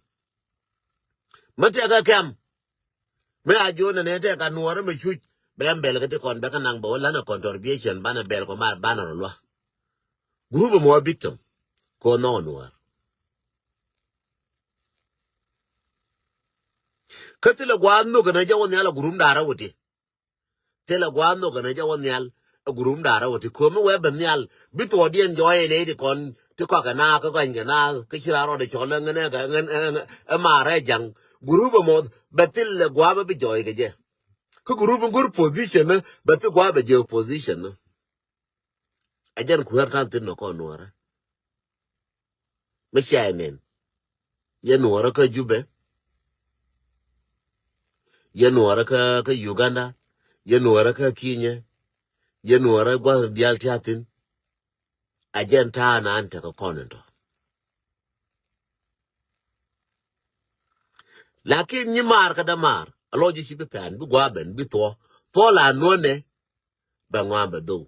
Mi tɛkɛ kɛm. Mi a jut nɛ nɛ tɛkɛ nuɔrä mi cuc. Bɛ ɛm bɛl kɛ ti kɔn bɛ kɛ naŋ bɛ wä lanɛ contribution banɛ bɛl kɔ mar banɛ rɔ lua̱. Group mɔ victim. Kɔ nhɔk nuɔr. Kä thilɛ gua̱a̱th nhök kɛn a jɛ wä nhial a group da̱rä wä ti. Thilɛ gua̱a̱th nhök kɛn a jɛ wä nhial a group da̱rä wä ti. Ko̱mi wee bɛ nhial bi thuɔɔdiɛn jɔɔy ɛn ɛ ti kɔn ti kɔakɛ naath kä gɔanykɛ naath kä ci raar rɔɔdɛ cɔl ɛ ŋän ɛ ŋän ɛ ŋän ɛ maarɛ ja̱ŋ. Group ɛmɔ bɛ thilɛ gua̱a̱th bɛ bi jɔɔy kɛ jɛ. Kä group in go̱r position ni bɛ thil gua̱a̱th bɛ jɛ position ni. Ɛ jɛn kuäär ta̱a̱n thi̱n nɔ kɔn nuɔrä. Mi cia ɛ nɛn. Yɛ nuɔrä kä Jubɛ. Yɛ nuɔrä kä, kä Uganda. Yɛ nuɔrä kä Kinyɛ. Yɛ nuɔrä gua̱th diaal tia̱a̱ thi̱n. A jɛn ta̱a̱ naan tekɛ kɔn in tɔ. Lakin nyi maar kä dämaar a lɔc ji̱ ci bi pɛn bi gua̱a̱ ben bi thuɔ̱. Thuɔ̱ la nuɔ̱nɛ bɛ ŋɔa̱a̱n bɛ dhou.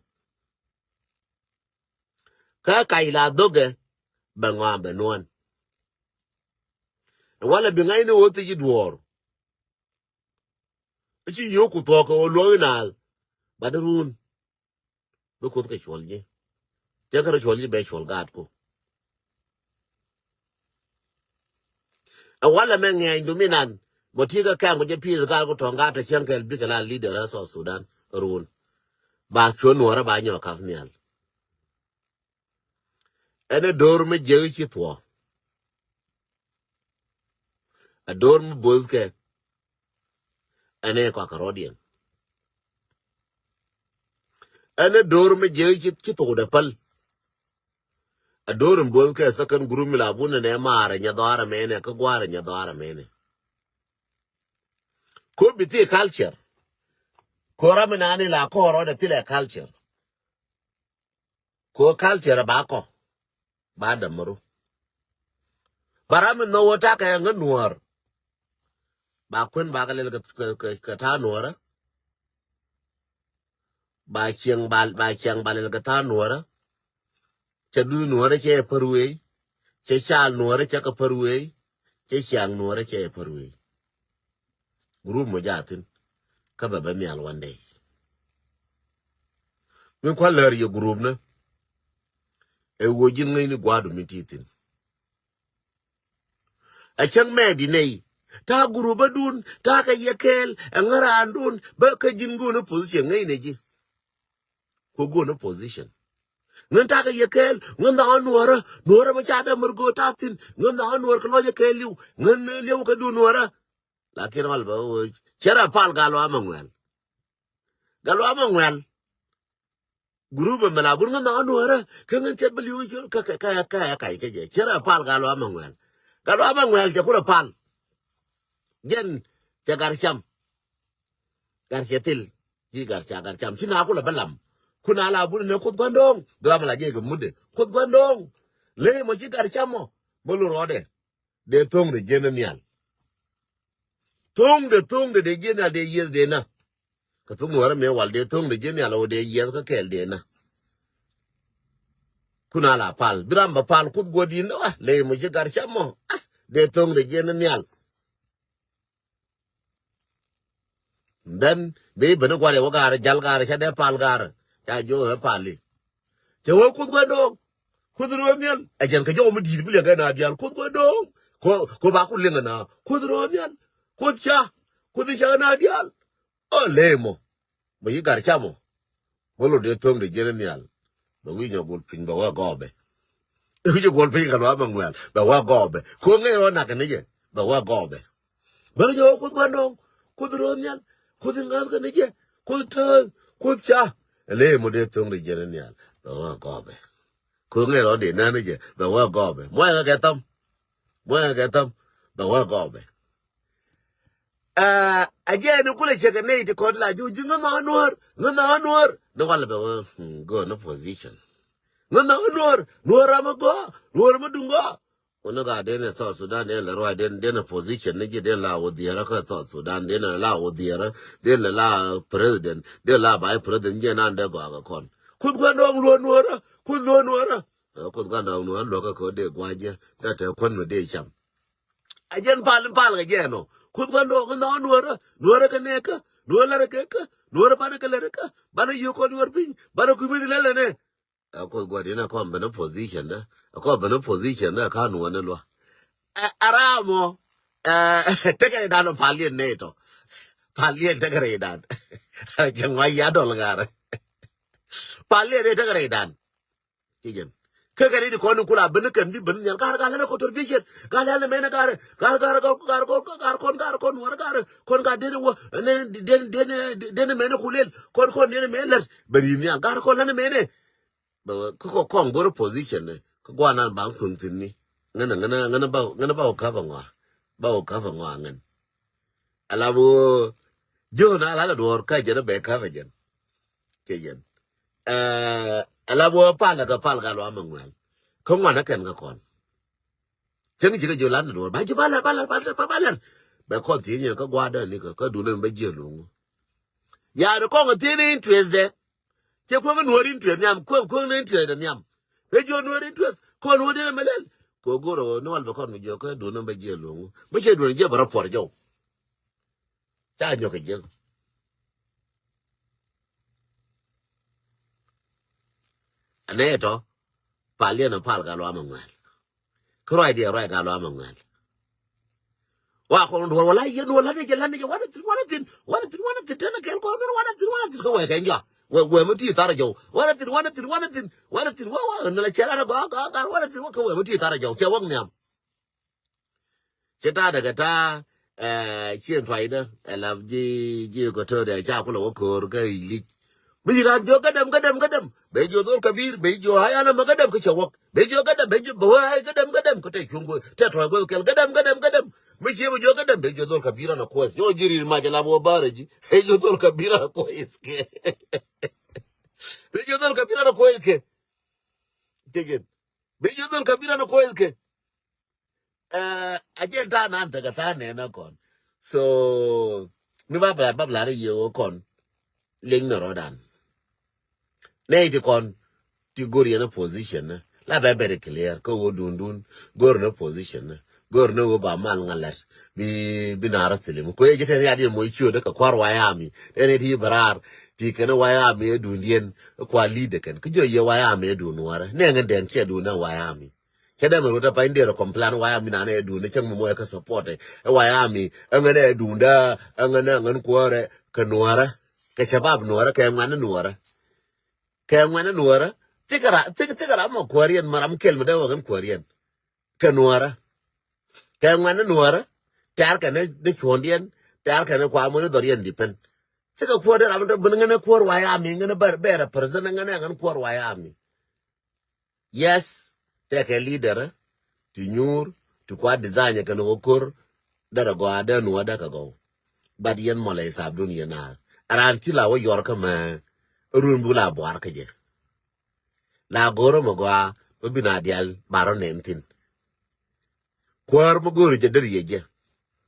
Kä kac la dhokɛ bɛ ŋɔa̱a̱n bɛ nuɔ̱ɔ̱n. Walɛ bi ŋa̱cni ɣöö thiec i̱ duɔ̱ɔ̱r. I̱ ci yio̱o̱k ku thuɔ̱k kɛ ɣöö luɔ̱k inaal. Bat i̱ ruun. Bi kuoth kɛ cuɔl ji̱. Cɛ kärɛ cuɔl ji̱ bɛ cuɔl gaatku. Ɛ walɛ mɛ ŋɛɛny duminan mɔ ti̱i̱ kä kɛm kɛ jɛ pi̱i̱th gat ku tɔ̱ŋ gat tɔ cäŋ kɛl bikɛ la leader ɛ South Sudan. Ruun ba cuɔ̱n nuɔ̱ɔ̱rä ba nyɔk ka̱p nhial. Ɛn ɛ do̱r mi jiäk ci thuɔ̱k. Ɛ do̱r mi bo̱thkɛ. Ɛn ɛ kɔakɛ rɔ̱diɛn. Ɛn ɛ do̱r mi jiäk ci, ci thokdɛ päl. Ɛ do̱r in bo̱thkɛ second group mi la bun ɛn ɛ maarɛ nyɛ dhɔaarɛ mɛnɛ kä gua̱a̱rɛ nyɛ dhɔaarɛ mɛnɛ. Ko bi thi culture. Ko ram mi nani la kɔɔr rɔɔdɛ thilɛ culture. Ko culture ba kɔ ba dämäru. Ba ram mi nhɔk wä takɛ ŋä nuɔ̱ɔ̱r. Ba kuän ba kɛ lɛl kɛ, kɛ, kɛ, kɛ ta̱a̱ nuɔ̱ɔ̱rä. Ba ciɛŋ ba, ba ciɛŋ ba lɛl kɛ ta̱a̱ nuɔ̱ɔ̱rä. Cɛ duth nuɔ̱ɔ̱rä cɛ pär wei. Cɛ caal nuɔ̱ɔ̱rä cɛ kɛ pär wei. Cɛ ciaŋ nuɔ̱ɔ̱rä cɛ pär wei. Group mɔ jathin kä bɛ bɛ nhial one day. Min kua̱ lär yɛ group ni. Ɛ wä ji̱n ŋäcni gua̱a̱du min ti thi̱n. Ɛ cäŋ mɛɛdi nɛy ta̱a̱ group bä dun ta̱a̱ kɛ yɛ kɛɛl ɛ ŋäraandun bä kä ji̱n go̱o̱n ɛ position ŋäcnɛ ji̱. Ku go̱o̱n ɛ position. Ŋän ta̱a̱ kɛ yɛ kɛɛl ŋän dhaŋä nuɔ̱ɔ̱rä nuɔ̱ɔ̱rä bä ca dämär go̱o̱r ta̱a̱ thi̱n ŋän dhaŋä nuɔ̱ɔ̱r kɛ lɔc ɛ kɛɛl li̱w ŋän li̱w kɛ dun nuɔ̱ɔ̱rä. Lakin wal bɛ wä cɛ rɛ pal gal wa mɛ ŋuɛl. Gal wa mɛ ŋuɛl. Group mɛ la bur ŋä nhɔk nuɔrä kä ŋä cɛ bi liu cur kä kä kä kä kä kä jɛ cɛ rɛ pal gal wa mɛ ŋuɛl. Gal wa mɛ ŋuɛl cɛ kurɛ pal. Jɛn cɛ gar cam. Gar cɛ thil. Ji̱ gar ca gar cam ci na kulɛ bä lam. Kuna la bur ne kuth guandong dura mɛ la jɛ kɛ mudɛ kuth guandong. Le mɔ ci gar cam mɔ mɛ lu rɔɔdɛ. Dee thoŋdɛ jiɛn ni nhial. Thoŋdɛ thoŋdɛ dee jiɛn nhial dee yieth dee na. Kä thuk nuɔrä mëë wal dee thoŋdɛ jiɛn nhial ɣöö dee yieth kä kɛɛl dee na. Kun a la pal bi ram bɛ pal kuth guɔ̱di̱n wa ley mɔ ci gar cam mɔ. Dee thoŋdɛ jiɛn ni nhial. Then bi ben guarɛ wä gaarä jal gaarä ca dee pal gaarä ca jiök ɛ pali. Cɛ wä kuth guɛ do̱o̱ŋ. Kuth ro̱o̱ nhial ɛ jɛn kɛ jɔw mi di̱i̱t bi liɛŋ kɛ na diaal kuth guɛ do̱o̱ŋ. Ko ba ku liɛŋ na kuth ro̱o̱ nhial. Kuth ca kuth ca na diaal. Ɔ lee mɔ mɔ yi gar ca mɔ. Mɔ lo dee tho̱ŋ de jiɛn nhial. Bɛ wi̱i̱ nyɔ gul piny bɛ wä gɔɔbɛ. Wi̱i̱ nyɔ gul piny kɛ luaam ɛŋuɛl bɛ wä gɔɔbɛ. Ko ŋɛy rɔ nak ni jɛ bɛ wä gɔɔbɛ. Bärä jɛ wä kuth gua̱ndɔɔŋ kuth ro̱o̱ nhial kuth ŋa̱th kɛ ni jɛ kuth tääth kuth ca. Lee mɔ dee tho̱ŋ de jiɛn nhial bɛ wä gɔɔbɛ. Ko ŋɛy rɔ dee nään ni jɛ bɛ wä gɔɔbɛ muɔ̱ɔ̱ŋ kɛ thäm. Muɔ̱ɔ̱ŋ kɛ thäm bɛ wä gɔɔbɛ. Aa a jɛ ni kulɛ cɛ kɛ nɛy ti kɔn la juc ji̱ ŋä nhɔk nuɔ̱ɔ̱r ŋä nhɔk nuɔ̱ɔ̱r ni walɛ bɛ wä. Gɔɔ ni position ŋä nhɔk nuɔ̱ɔ̱r nuɔ̱ɔ̱r ram mi gɔɔ nuɔ̱ɔ̱r mi duŋ gɔɔ. Wun ni gaa den ɛ South Sudan den lɛ ruac den den ɛ position ni ji̱ den la wä dhiɛrä kä South Sudan den lɛ la wä dhiɛrä den lɛ la president den la vice president jiɛ nan dee gɔaa kɛ kɔn. Kuoth gua̱ndɔɔŋ luɔ̱ɔ̱r nuɔ̱ɔ̱rä, Kuoth luɔ̱ɔ̱r nuɔ̱ɔ̱rä. Ɛ, Kuoth gua̱ndɔɔŋ nuɔ̱ɔ̱rä luɔ̱kä kɛ ɣöö dee gua̱a̱c jɛ, dee te kuän mi dee cam. A jɛn pal, pal kɛ jɛ ɛnɔ. Kuoth gua̱ndɔɔŋ nɔ nuɔ̱ɔ̱rä, nuɔ̱ɔ̱rä kɛ nɛɛkä, nuɔ̱ɔ̱rä lärä kɛ kä, nuɔ̱ɔ̱rä banɛ kɛ lärä kä, banɛ yio̱o̱k kɔn yuɔr piny, banɛ kui̱ mi dhi lälɛ nɛ. Ɛ, Kuoth gua̱di̱n ɛ kɔn ben ɛ position dä, ɛ kɔn ben ɛ position dä, ɛ ka nuɔ̱ɔ̱rä lua̱. Ɛ, a ram ɔ, ɛ, tekɛ rɛydan ɔ pal yɛn nɛy tɔ. Pal yɛn tekɛ rɛydan. Cɛ ŋɔc ya dɔl ŋa̱rä. Pal yɛn nɛy tekɛ rɛydan. Ci jɛn. Kä kɛ rɛy di kɔn in kula ben kɛn di ben nhial, gar, gar, lɛn ɛ contribution. Gar, lɛn ɛ mɛn ɛ gar, gar, gar, gar, gar, gar, gar, kɔn, gar, kɔn, nuɔrä gar, kɔn, gar, den wä, den, den, den, den mɛn ɛ kulel, kɔn, kɔn, den mɛn lɛt. Bɛ ri nhial, gar, kɔn, lɛn ɛ mɛn ɛ. Bɛ wä, kä kɔ kɔn go̱r position ni, kä guanan baŋ kueŋ thi̱n ni. Ŋänä, ŋänä, ŋänä ba, ŋänä ba wä kap aŋɔa. Ba wä kap aŋɔa ŋän. Ala bä wä, jiön ala la duɔ̱ɔ̱r kä jɛn bɛ kap a jɛn. Cɛ jɛn. Ɛ, ala bä wä pal kä pal ka luam aŋuɛl. Kä ŋuan a kɛn kä kɔn. Cäŋ ji̱ kä jiö lan duɔ̱ɔ̱r. Ba ji̱ ba lɛr, ba lɛr, ba lɛr, ba lɛr. Bɛ kɔn thiec nyɛ kä gua̱a̱r däni kä, kä duundä ni ba jiɛ luŋ. Yaani kɔŋ a thiec ni interest dɛ. Cɛ kuäŋ nuɔ̱ɔ̱r interest nhiam, kuäŋ, kuäŋ ni interest dɛ nhiam. Bɛ jiö nuɔ̱ɔ̱r interest, kɔn wä dee mɛ lɛl. Kɛ go̱r ɛ wä ni wal bɛ kɔn mi jiö kä duundä ni ba jiɛ luŋ. Mi cɛ duundä jiɛ bɛ rɔ puɔr jɔw. Ca nyɔk kɛ jiäk. Anɛ tɔ, pal yɛn ɔ pal ka luam aŋuɛl. Kä ruacdiɛ ruac ka luam aŋuɛl. Wa kɔn duɔr wala yɛn wala ni jɛ, la ni jɛ, wala thin, wala thin, wala thin, wala thin, tɛn kɛl kɔn, wala thin, wala thin, kä wɛ kɛ jɔ. Wɛ, wɛ mi ti thar jɔw. Wala thin, wala thin, wala thin, wala thin, wa, wa, ni la cɛ la ni gɔaa, gɔaa, gɔaa, wala thin, wa kä wɛ mi ti thar jɔw. Cɛ wä nhiam. Cɛ ta̱a̱ dɛ kɛ ta̱a̱, ɛ, cien tuaydä, ɛ, lap ji̱, ji̱ Equatoria ca kulɛ wä ko̱o̱r kä i̱ li̱c. Mi ci raan jiök kä däm, kä däm, kä däm. Bɛ jiök dhol kabir, bɛ jiök ay alama kä däm kä cɛ wäk. Bɛ jiök kä däm, bɛ jiök bɛ wä ay kä däm, kä däm kä te cuŋ guä, te tua̱y guä kɛl kä däm, kä däm, kä däm. Mi ciɛ bɛ jiök kä däm, bɛ jiök dhol kabir ana kuɛth. Yɔ ji̱ ri̱i̱t mac alap wä bäärä ji̱. Bɛ jiök dhol kabir ana kuɛth kɛ. Bɛ jiök dhol kabir ana kuɛth kɛ. Cɛ jɛn. Bɛ jiök dhol kabir ana kuɛth kɛ. Ɛ, a jɛn ta̱a̱ nan tekɛ ta̱a̱ nɛn a kɔn. So ni ba bla, ba bla ri yɛ wä kɔn. Liŋ ni rɔdan. Nɛy ti kɔn ti go̱r yɛn a position ni. La bɛ very clear kä wä dundun. Go̱r ni position ni. Go̱r ni wä ba mal ŋa lɛt. Bi, bi na rɔ thilim. Kuɛ ji̱ tɛn ya diɛn moc ciöt kɛ kua̱r White Army. Ɛn ɛ ti bɛ raar. Ti kɛn White Army ɛ dundiɛn. Kua leader kɛn. Kä jiɔ yɛ White Army ɛ dun nuɔrɛ. Nɛ ŋän dɛn ciɛ dun ɛ White Army. Cɛ dee mɛ rut ɛ pany derɛ complain White Army nanɛ ɛ duundä cäŋ mi muɔc ɛ kä support ɛ White Army. Ɛŋɛn ɛ duundä, ɛŋɛn ɛ ŋän kuäärɛ kɛ nuɔrä. Kɛ shabab nuɔrä, kɛ ŋuan nuɔrä. Kɛ ŋuan nuɔrä. Thikɛ ra, thikɛ, thikɛ ra mɔ kuäär yɛn, mɛ ram kɛl mi dee wä ŋän kuäär yɛn. Kɛ nuɔrä. Kɛ ŋuan nuɔrä. Tɛ̈r kɛ ni cuɔ̱ndiɛn. Tɛ̈r kɛ ni kua muni dhɔriɛn depend. Thikɛ kuäär dee ram mi dee ben ŋän kuäär White Army, ŋän bɛ, bɛ represent ŋän ɛ ŋän kuäär White Army. Yes, tekɛ leader ti nyuur ti kua design kɛn wä ko̱r. Derɛ gɔaa dee nuɔ̱ɔ̱r dee kɛ gɔw. But yɛn mɔlɛ isabdun yɛn a raan ti la wä yɔr kä mɛ. Run bi la buar kä jɛ. La go̱rä mɛ gɔaa mɛ bi na dial barɔ nɛn thin. Kuäär mi go̱o̱ri jɛ deri yɛ jɛ.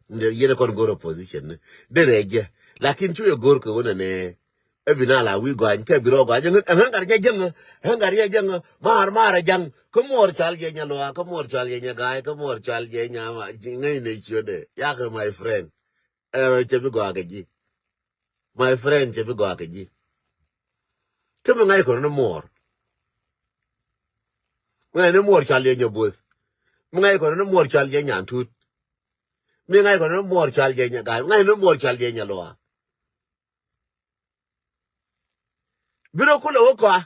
Yɛn kɔn go̱o̱r opposition ni deri yɛ jɛ. Lakin cu yɛ go̱o̱r kɛ wunɛ nɛ. Ɛ bi na la wi̱i̱ gɔany kɛ bi rɔ gɔany. Ɛŋän gat yɛ jäŋä. Ɛŋän gat yɛ jäŋä. Maar maar ɛ jaŋ. Kä muɔɔr cal yɛ nyɛ luaak, kä muɔɔr cal yɛ nyɛ ga̱a̱y, kä muɔɔr cal yɛ nyɛ ma ŋäc nɛ ciötdɛ. Yakɛ my friend. Ɛ rɔ cɛ bi gɔaa kɛ ji̱. My friend, cɛ bi gɔaa kɛ ji̱. Kä mi ŋa̱c kɔn ni muɔɔr. Mi ŋa̱c ni muɔɔr cal yɛ nyɛ bo̱th. Mi ŋa̱c kɔn ni muɔɔr cal yɛ nyan tut. Mi ŋa̱c kɔn ni muɔɔr cal yɛ nyɛ ga̱a̱y. Mi ŋa̱c ni muɔɔr cal yɛ nyɛ luaak. Bi rɔ kulɛ wä kɔa.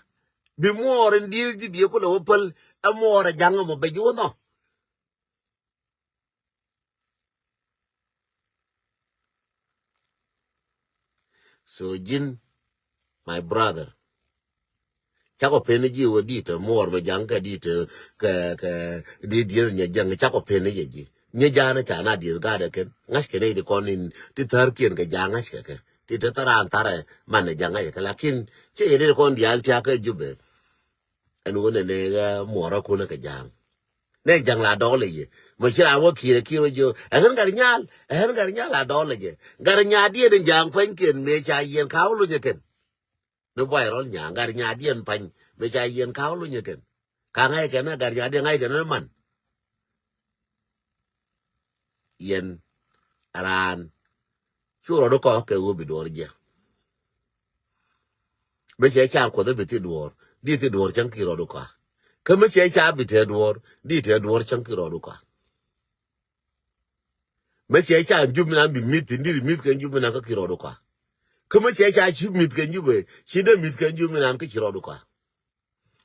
Bi muɔɔr in di̱i̱l ji̱ bi kulɛ wä päl. Ɛ muɔɔr ɛ ja̱ŋ ɛmɔ bɛ ji̱ wä nhɔ. So ji̱n, my brother, cakɔ pen ji̱ wä di̱t muɔɔr mɛ ja̱ŋ kɛ di̱t kɛ, kɛ di̱t dieth nyɛ ja̱ŋ, cakɔ pen jɛ ji̱. Nyɛ ja̱a̱n ca na dieth ga̱a̱dɛ kɛn ŋa̱c kɛn i̱ di kɔn in ti thär kiɛn kɛ ja̱a̱n ŋa̱c kɛ kɛ ti te thär an thärɛ man ja̱ŋ ŋa̱c kɛ, lakin cɛ yɛ di kɔn diaal tiakä Jubɛ. Ɛn wä nɛ nɛ ɣä muɔrä kunä kɛ ja̱a̱ŋ. Nɛ ja̱ŋ la dɔɔl ɛ yɛ. Mɛ ci raan wä ki̱i̱rɛ ki̱i̱r wä jiö. Ɛ ɣän gat nyal, ɛ ɣän gat nyal la dɔɔl ɛ jɛ. Gat nyal diɛn in ja̱a̱ŋ kuanykiɛn mëë ca yɛn ka wä lunyɛ kɛn. Ni buay rɔl nya gat nyadiɛn pany mi ca yɛn ka̱w luny kɛn. Ka ŋa̱c kɛn gat nyadiɛn ŋa̱c kɛn ni man. Yɛn raan cu rɔɔdu kɔ kɛ ɣöö bi duɔɔr jiɛ. Mi cɛ ca kuɔth bi thi duɔɔr di thi duɔɔr cäŋ ki rɔɔdu kɔ. Kä mi cɛ ca bi tɛ duɔɔr di tɛ duɔɔr cäŋ ki rɔɔdu kɔ. Mi cɛ ca jup mi nan bi mi̱th thin di ri mi̱th kɛ jup mi nan kä ki rɔɔdu kɔ. Kä mi cɛ ca cu mi̱th kɛ jup ci dee mi̱th kɛ jup mi nan kä ci rɔɔdu kɔ.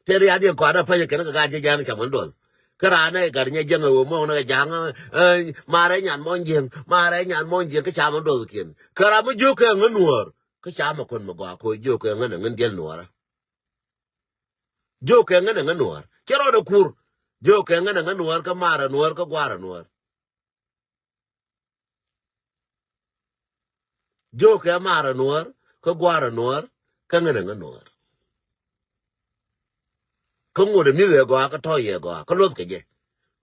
Tëë ria̱a̱diɛn kɔaarä pɛcɛ kɛn kɛ gaat jɛ ja̱a̱ŋ camä duɔl. Kä raan ɛ gat nyɛ jiäŋ ɛ ɣöö mɔɔk ni kɛ ja̱a̱ŋ, ɛ, marɛ nyan mɔny jiäŋ, marɛ nyan mɔny jiäŋ kä camä duɔl kiɛn. Kä ram mi jiök kɛ ŋä nuɔɔr kä camä kuän mi gɔaa koc jiök kɛ ŋä nɛ ŋän diɛl nuɔɔrä. Jiök kɛ ŋä nɛ ŋä nuɔɔr cɛ rɔɔdɛ kur. Jiök kɛ ŋä nɛ ŋä nuɔɔr kä marɛ nuɔɔr kä gua̱a̱rɛ nuɔɔr. Jiök kɛ marɛ nuɔɔr kä gua̱a̱rɛ nuɔɔr kä ŋänɛ ŋä nuɔɔr. Kä ŋot ɛ mi̱th ɛ gɔaa kä tɔ̱ yɛ gɔaa kä luɔth kɛ jɛ.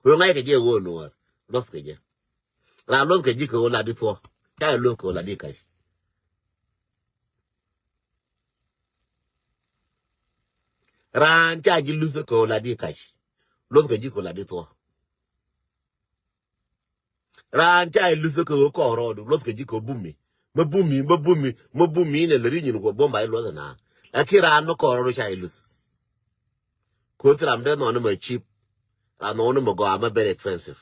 Kuɛ ŋa̱c kɛ jɛ ɣöö nuɔɔr luɔth kɛ jɛ. Raan luɔth kɛ ji̱ kɛ ɣöö la di thuɔ̱k ca yɛ luɔth kɛ ɣöö la di ka̱c. Raan ca ji̱ luth kɛ ɣöö la di ka̱c luɔth kɛ ji̱ kɛ ɣöö la di thuɔ̱k. Raan ca i̱ luth kä ɣöö kɔɔr rɔɔdu luɔth kɛ ji̱ kɛ bumi. Mä bumi, mä bumi, mä bumi inɛ lä ri nyin kuɔ buɔ̱m ba i̱ luɔth ina. Lakin raan mä kɔɔr rɔɔdu ca i̱ luth. Koth ram dee nhɔni mä cheap. Ram nhɔni mä gɔaa mä very expensive.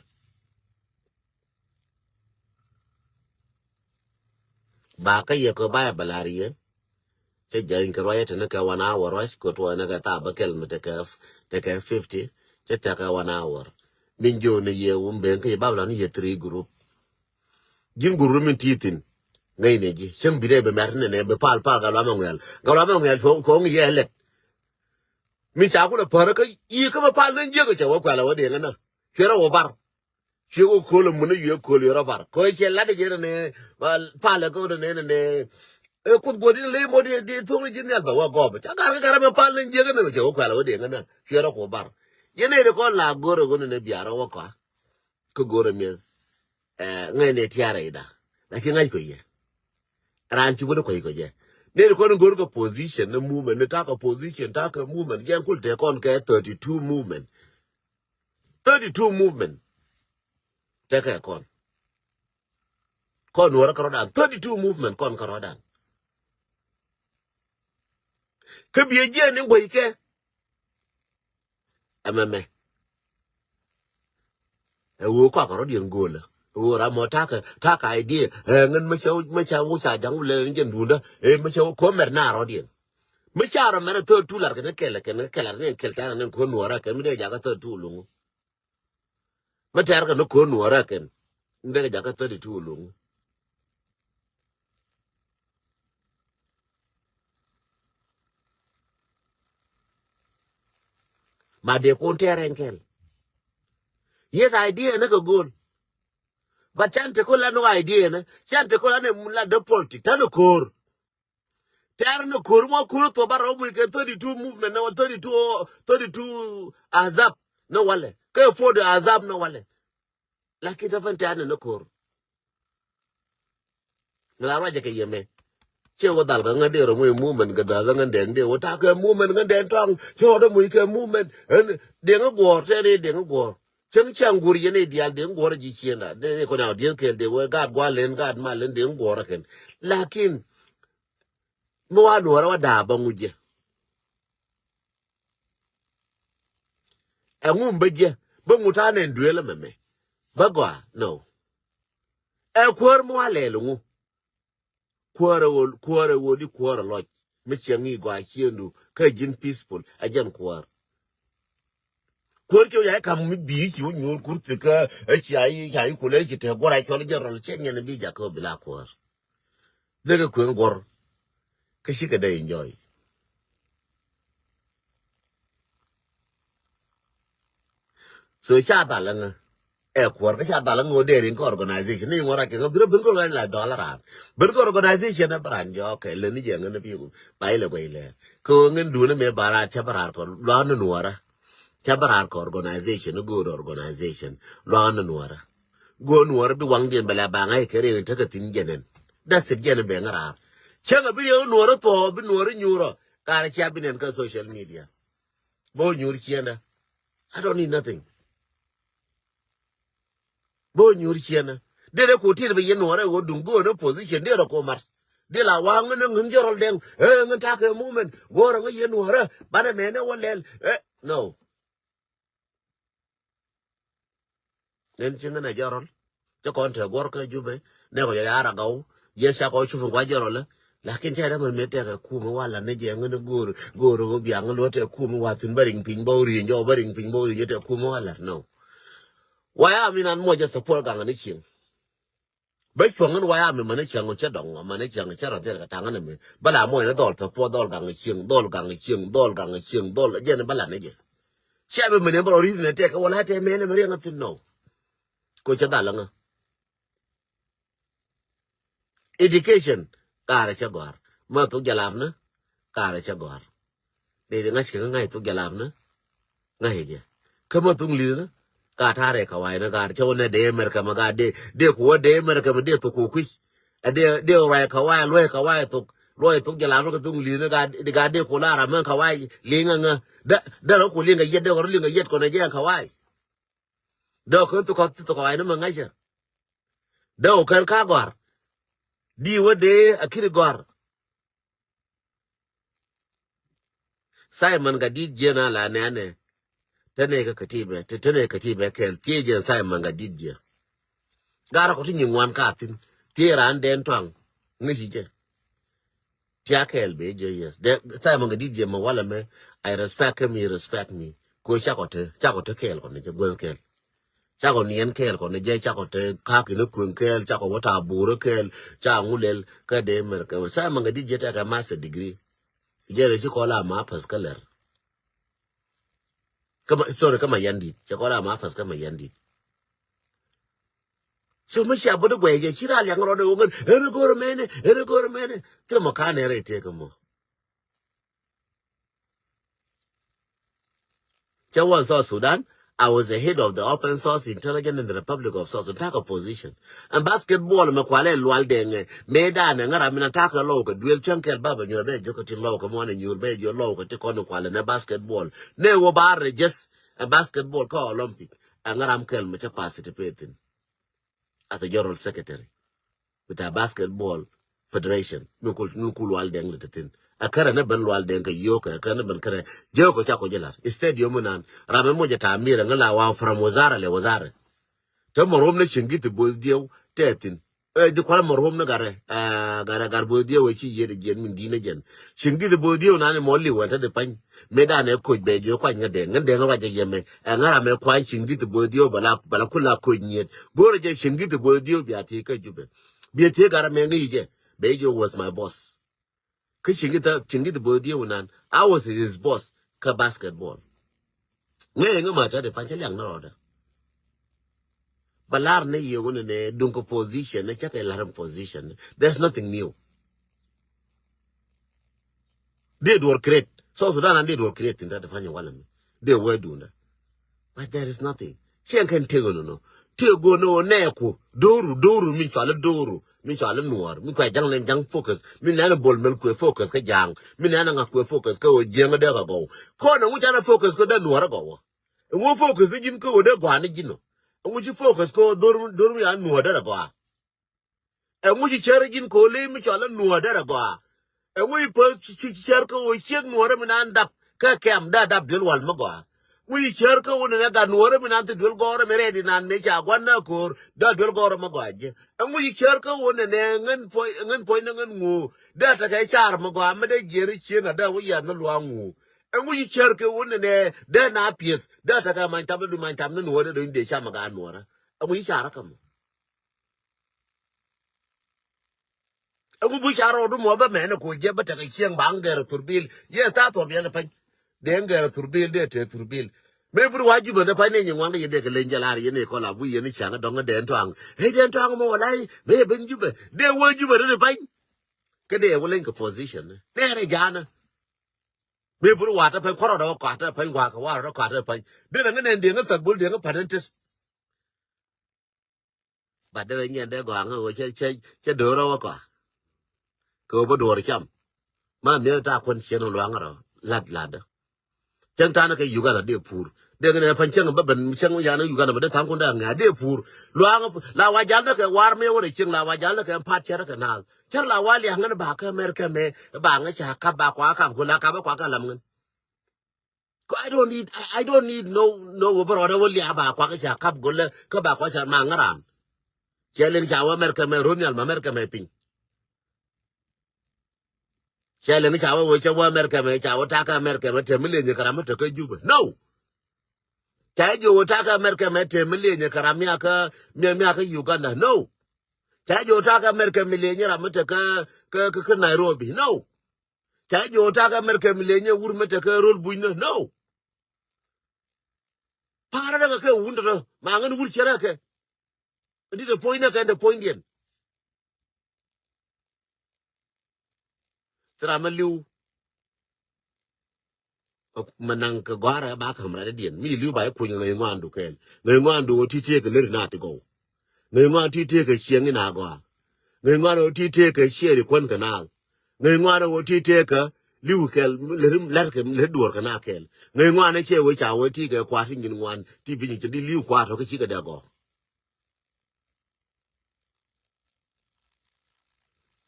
Ba kä yɛ kɛ ba yɛ bɛ lar yɛ. Cɛ jɛny kɛ ruac tɛn kɛ one hour ruac kɛ tuɔɔnɛ kɛ thaap bä kɛl mi tekɛ, tekɛ fifty. Cɛ thɛkɛ one hour. Min jiö ni yɛ wum ben kä yɛ Babilɔn yɛ three group. Ji̱n group min ti thin. Ŋäcnɛ ji̱ cäŋ bi dee bɛ mɛr ni nɛ bɛ pal pal Gatluak Maŋuɛl. Gatluak Maŋuɛl cuɔ̱ŋ, cuɔ̱ŋ yɛ lɛt. Min ca kulɛ pärä kä yi kä bɛ pal ni jiäk cɛ wä kuɛlɛ wä dee ŋä nä. Cuɛ rɔ wä bar. Cuɛ wä köl mun ni yuɛ köl yuɛ rɔ bar kɛ cɛ lat jɛ ni nɛ. Pal kä ni nɛ ni nɛ. Ɛ kuth guɔt in ley mɔ di, di thuŋ ni ji̱ nhial bɛ wä gɔp ca gar kä gar mɛ pal ni jiäk ni cɛ wä kuɛlɛ wä dee ŋä nä. Cuɛ rɔ ku bar. Yɛn ni ri kɔn la go̱r ɛ ɣöö ni nɛ biarä wä kɔa. Kä go̱r ɛ miɛn. Ɛ ŋäc ni tiarɛ ida. Lakin ŋa̱c kɔ yɛ. Raan ci wä ni kɔc kɔ jɛ. Ni ri kɔn go̱r kɛ position ni movement ni takɛ position takɛ movement jɛn kul tɛ kɔn kɛ thirty two movement. Thirty two movement. Tekɛ kɔn. Kɔn nuɔrä kärɔdan thirty two movement kɔn kärɔdan. Kä biɛ jiɛn ni guɔy kɛ. Ɛmɛmɛ. Ɛ ɣöö kɔakɛ rɔ̱diɛn göölä. Ɛ ɣöö ram mɔ ta̱kɛ, ta̱kɛ idea. Ɛ ŋän mä cä, mä cä wä ca ja̱ŋ wä lɛl ni jɛn duundä. Ɛ mä cä wä ko̱mɛr na rɔ̱diɛn. Mä ca rɔ mɛrɛ thirty two lar kɛn kɛl, kɛn kɛl lar ni kɛl ta̱rɛ ni ko̱ nuɔrä kɛn mi dee jakä thirty two luŋ. Mä tɛr kɛ ni ko̱n nuɔrä kɛn. Ni dee kɛ jakä thirty two luŋ. Ma dee kun tɛr ɛn kɛl. Yes, idea ni kɛ go̱l. But can te ko̱l la ni idea ni. Can te ko̱l la ni la de politik. Tani ko̱r. Tɛr ni ko̱r mɔ ko̱r thuɔ bar rɔ muc kɛ thirty two movement ni wal thirty two, thirty two azab ni walɛ. Kɛ forty azab ni walɛ. Lakin ta fɛn tɛr ni ni ko̱r. Ŋa la ruacɛ kɛ yɛmɛ. Cɛ wä dhal kɛ ŋä dee rɔ muc movement kɛ dhal ŋä dɛŋ dee wä ta kɛ movement ŋä dɛŋ tɔŋ. Cɛ wä dee muc kɛ movement. Ɛn dee ŋä guɔ̱ɔ̱r tɛn dee ŋä guɔ̱ɔ̱r. Cäŋ cäŋ guur yɛn i̱ diaal dee ŋä guɔ̱ɔ̱r ji̱ ciënda dee ni kɔn yaw dieth kɛɛl dee wä gaat gua̱a̱r len gaat mal len dee ŋä guɔ̱ɔ̱r kɛn. Lakin mi wa nuɔrä wa da̱a̱ bä ŋu jɛ. Ɛŋu bä jɛ bä ŋu ta̱a̱ nɛn duëël ɛmɛmɛ. Bä gɔaa no. Ɛ kuäär mi wa lɛɛl ŋu. Kuäär ɛ ɣöö, kuäär ɛ ɣöö di kuäär ɛ lɔc mi cieŋ i̱ gɔaa ciëëndu kä ji̱n peaceful ɛ jɛn kuäär. Kuäär ci wä ya̱ kam mi bi̱i̱ ci wä nyuur kurthi kä ɛ ci a yi, ci a yi kulɛ ci te guɔ̱r a cɔl jɛ rɔl cɛ nyɛn bi jakä bi la kuäär. Dhekɛ kueŋ guɔ̱r kä cikɛ dee enjoy. So ca dhal ɛŋä ɛ kuɔr kä ca dhal ɛŋä wä dee rin kä organization ni ŋuɔr akɛ ŋä birä bin kä organi la dɔl aran bin kä organization ɛ baran jɔɔk kɛ leni jɛ ŋä ni bi ba ilɛ guɛy lɛ. Kä ŋä ni duuni mɛ baran ca baran kɔ luan ni nuɔrä. Ca baran kɔ organization ni go̱o̱r organization luan ni nuɔrä. Go̱o̱r nuɔrä bi waŋdiɛn bɛ lɛ baŋ a ikɛ rin tekɛ thin jɛnɛn. Dasit jɛn bɛ ŋä raar cäŋ a bi riɛw nuɔrä thuɔɔ bi nuɔrä nyuurɔ. Karɛ cia bi nɛn kä social media. Bä wä nyuur ciɛndä. I don't need nothing. Bä wä nyuur ciɛndä. Dee dee ku tit bi yɛn nuɔrɛ wä duŋ go̱o̱n ɛ position dee rɔ ko mat. Dee la waŋ ni ŋin jɛ rɔl dɛŋ. Ɛ ŋin takɛ movement. Go̱o̱rɛ ŋä yɛn nuɔrɛ. Banɛ mɛnɛ wä lɛl. Ɛ no. Nen ci ŋän a jɛ rɔl. Cä kɔn te guɔr kä Jubɛ. Nɛ kɔ jɛ ara gaw. Yɛ ca kɔ cup in gua jɛ rɔl. Lakin cɛ dɛ mɛn mi tɛkɛ kum in wala ni jɛ ŋän go̱o̱r go̱o̱r ŋä biaŋ luɔ tɛ kum in wa thin bä riŋ piny bä riŋ jɔ bä riŋ piny bä riŋ jɔ tɛ kum in wala no. Wa ya mi nan mɔ jɛ support gaŋ ni cieŋ. Bä cuɔ̱ŋ in wa ya mi mani cieŋ cɛ dɔŋ mani cieŋ cɛ rɔ dhil kɛ taŋ in mi bä la mɔ in dhɔl support dhɔl gaŋ cieŋ dhɔl gaŋ cieŋ dhɔl gaŋ cieŋ dhɔl jɛ ni bä la ni jɛ. Cɛ bi mini bä rɔ ri̱th ni tɛk kɛ wala tɛ mɛn mi riɛŋ a thin no. Ko cɛ dhal ŋä. Education karɛ cɛ gɔ̱a̱r. Mä thuk jalapni karɛ cɛ gɔ̱a̱r. Dee di ŋa̱c kɛ ŋa̱c thuk jalapni ŋa̱c jɛ. Kä mä thuk li̱thni ka ta̱rɛ kɛ wa̱i̱ni ka cɛ wä nɛ dee America mɛ ka dee dee ku wä dee America mɛ dee thuk ku kui̱c. Ɛ dee dee ruac kɛ wa̱i̱ luɔ̱c kɛ wa̱i̱ thuk luɔ̱c thuk jalapni kɛ thuk li̱thni ka dee ku lar amɛ kɛ wa̱i̱ li̱ŋ aŋä. Dee dee rɔ ku li̱ŋ kɛ yet dee kɛ rɔ li̱ŋ kɛ yet kɔnɛ jɛ kɛ wa̱i̱. Dee kɛ thuk kɛ thuk kɛ wa̱i̱ni mɛ ŋa̱cä. Dee wä kɛn ka gɔ̱a̱r. Di wä dee a kiri gɔ̱a̱r. Simon Gatdit jiɛn a la nɛnɛ. Tɛnɛ kɛ kɛtibɛ tɛnɛ kɛtibɛ kɛl thiec jiɛn Simon Gatdit jiɛn. Garɛ kɔ ti nyi ŋuan ka thin thiec ran dɛn tuaŋ. Ŋäci jɛ. Tia kɛɛl bɛ jɛ yes. Dɛ Simon Gatdit jɛ mɛ walɛ mɛ. I respect him, he respect me. Ko cakɔ te cakɔ te kɛɛl kɔ ni jɛ guɛl kɛɛl. Cakɔ niɛn kɛɛl kɔ ni jɛ cakɔ te kak in kueŋ kɛɛl cakɔ wä ta bur kɛɛl ca ŋu lɛl kä dee America. Simon Gatdit jɛ tɛkɛ master degree. Jɛ rɛ ci kɔ la ma pas kä lɛr. Kä ma sorry kä ma yandit cɛ kɔ la ma pas kä ma yandit. So mi cia bä di guɛy jɛ ci ra liaŋ rɔdɛ wä ŋän ɛn go̱r mɛnɛ ɛn go̱r mɛnɛ. Thimɔ kanɛ rɛy tëëk mɔ. Cɛ wä South Sudan. I was the head of the open source intelligence in the Republic of South Sudan. Ta̱kɛ position ɛn basketball mɛ kualɛ lual dɛŋɛ mɛ danɛ ŋä ram min a ta̱kɛ lɔw kɛ duel cäŋ kɛl baba nyuur bɛ jɔkä tin lɔw kɛ muɔnɛ nyuur bɛ jɔ lɔw kɛ ti kɔn kualɛ nɛ basketball nɛ wä ba register ɛn basketball kä Olympic. Ɛn ŋä ram kɛl mɛ cɛ participate in as a general secretary with a basketball federation. Min kul min kul lual dɛŋ lɛ te thin. A kärɛ ni ben lual dɛŋ kɛ yio̱o̱kɛ a kärɛ ni ben kärɛ jiök kɛ cakɔ jilar stadium mi nan ram mi moc a tamir ŋä la wa from wazara lɛ wazara. Te mɔrom ni cin githi both dieu te thin. Ɛ di kual mɔrom ni garɛ ɛ garɛ gar both dieu ɛ ci yiet jiɛn min di̱n ɛ jɛn. Cin githi both dieu nani mɔ liw ɛn te di pany. Mëë danɛ koc bɛ jiö kuany ŋä dee ŋä dee ŋä ruac jɛ yɛmɛ ɛ ŋä ram ɛ kuany cin githi both dieu bala bala kula koc nyiet. Go̱rɛ jɛ cin githi both dieu bia thiec kä Jubɛ. Bia thiec gat ram ɛ ŋä yi jɛ bɛ jiö was my boss. Kä cin githi cin githi both dieu nan I was his boss kä basketball. Ŋä ɛ ŋä ma te di pany cɛ liak ni rɔɔdɛ. Ba lar ni yɛ wuni ni duŋ kɛ position ni cɛ kɛ lar in position ni. There's nothing new. Dee duɔr create South Sudan an dee duɔr create thin ta di pany walɛ mi dee wee duundɛ. But there is nothing. Cieŋ kɛn tëk ɣän nɔ tëk ɣän nɔ nɛɛku do̱ru do̱ru min cual do̱ru min cual nuɔɔr min kuɛ jaŋ lɛn jaŋ focus min nɛn bol mel kuɛ focus kä jaŋ min nɛn ŋa kuɛ focus kä ɣöö jiɛŋ dee kɛ gɔw. Kɔn ɛŋu canɛ focus kä dee nuɔɔr ɛ gɔw. Ɛŋu focus ni ji̱n kä ɣöö dee gɔaa ni ji̱n nɔ. Ɛŋu ci focus kä ɣöö do̱r do̱r mi ya nuɔɔr dee rɛ gɔaa. Ɛŋu ci cär ji̱n ko̱li mi cɔl ɛ nuɔ̱ɔ̱dɛ rɛ gɔaa. Ɛŋu ci päth ci cär kä ɣöö ciek nuɔ̱ɔ̱rä mi nan dap kä kɛm dee dap duel wal mi gɔaa. Ŋu ci cär kä ɣöö nɛnɛ gat nuɔ̱ɔ̱rä mi nan thi duel gɔɔrä mi rɛɛt inan ni ca gua̱n nɛ ko̱o̱r dee duel gɔɔrä mi gɔaa ji̱. Ɛŋu ci cär kä ɣöö nɛnɛ ŋän puɔ̱ny ŋän puɔ̱ny ni ŋän ŋuuu dee tekɛ car mi gɔaa mi dee jiɛɛr i̱ cien a dee wä yiath ni lua̱a̱ŋ ŋuuu. Ɛŋu ci cär kä ɣöö nɛnɛ dee na pieth dee tekɛ many tam dee du many tam ni nuɔ̱ɔ̱rä dee dee cam a gaat nuɔ̱ɔ̱rä. Ɛŋu ci car kä mɔ. Ɛŋu bu ca rɔɔdu mɔ bä mɛnɛ ko jɛ bä tekɛ cieŋ ba ŋ gɛr thurbil. Yes ta thurbil pany. Dee ŋ gɛr thurbil dee te thurbil. Mëë bur wa Jubɛ ni pany ni nyi ŋuan kɛ yɛ dee kɛ leny jɛ lar yɛ ni kɔla bu yɛ ni caŋ dɔŋ dee tɔaŋ. Hei dee tɔaŋ mɔ walai mëë ben Jubɛ dee wä Jubɛ ni pany. Kä dee wä leny kɛ position ni dee rɛ ja̱a̱nä. Mëë bur wa ta pany kuɔrɔ dɔk kɔatɛ pany wa kɛ wa rɔ kɔatɛ pany. Dee na ŋä nɛn dee ŋä thak bul dee ŋä pa̱n ni tet. Bat derɛ nyiɛn dee gɔaa ŋä ɣöö cɛ cɛ cɛ do̱r ɛ wä kɔa. Kɛ ɣöö bä duɔ̱ɔ̱r cam. Ma mi̱eth ta̱a̱ kuän ciɛn luaŋ rɔ lat lat. Cäŋ ta̱a̱n kɛ Uganda dee pur. Dee ŋinɛ pan cäŋ bä ben cäŋ yan Uganda bä dee tha̱a̱ŋ kun dee ŋɛ dee pur. Luaŋ la wa jal dee kɛ war mi wä dee cieŋ la wa jal dee kɛ pat cɛr kɛ naal. Cɛr la wa liaŋ ŋän ba kɛ mɛr kɛ mɛ ba ŋä ca kap ba kua kap ku la kap ba kua kɛ lam ŋän. Ko I don't need, I, I don't need no, no wä bä rɔɔdɛ wä liaŋ ba kua kɛ ca kap go̱lɛ kä ba kua ca ma ŋä raan. Cɛ liŋ ca wä mɛr kɛ mɛ ro̱n nhial ma mɛr kɛ mɛ piny. Cɛ liŋ ca wä wä ca wä mɛr kɛ mɛ ca wä takä mɛr kɛ mɛ te mi lieny kɛ ram mi te kä Jubɛ. No. Ca ji̱ wä takä mɛr kɛ mɛ te mi lieny kɛ ram mi akä mi mi akä Uganda. No. Ca ji̱ wä takä mɛr kɛ mi lieny ram mi te kä kä kä Nairobi. No. Ca ji̱ wä takä mɛr kɛ mi lieny wur mi te kä rol buny. No. Pa̱a̱rä däkɛ kɛ wundä rä ma ŋän wur cɛ rä kɛ. Dit ɛ puɔ̱ny nä kɛn dɛ puɔ̱nydiɛn. Thira mɛ li̱w. Mɛ naŋ kɛ gɔ̱a̱rɛ ba ka̱m rɛt diɛn mi li̱w ba i̱ kuny ŋäc ŋɔaandu kɛɛl ŋäc ŋɔaandu ɣöö ti tëëk kɛ lär na ti gɔw. Ŋäc ŋɔaan ti tëëk kɛ cieŋ in a gɔaa. Ŋäc ŋɔaan ɣöö ti tëëk kɛ ciɛɛr i kuän kɛ naath. Ŋäc ŋɔaan ɣöö ti tëëk kɛ li̱w kɛɛl lär lär kɛ lär duɔ̱ɔ̱r kɛ na kɛɛl. Ŋäc ŋɔaan cɛ wee ca wee ti kɛ kua̱r ti nyin ŋuan ti piny cɛ di li̱w kua̱r tɔ̱ kä cikɛ dee gɔ̱r.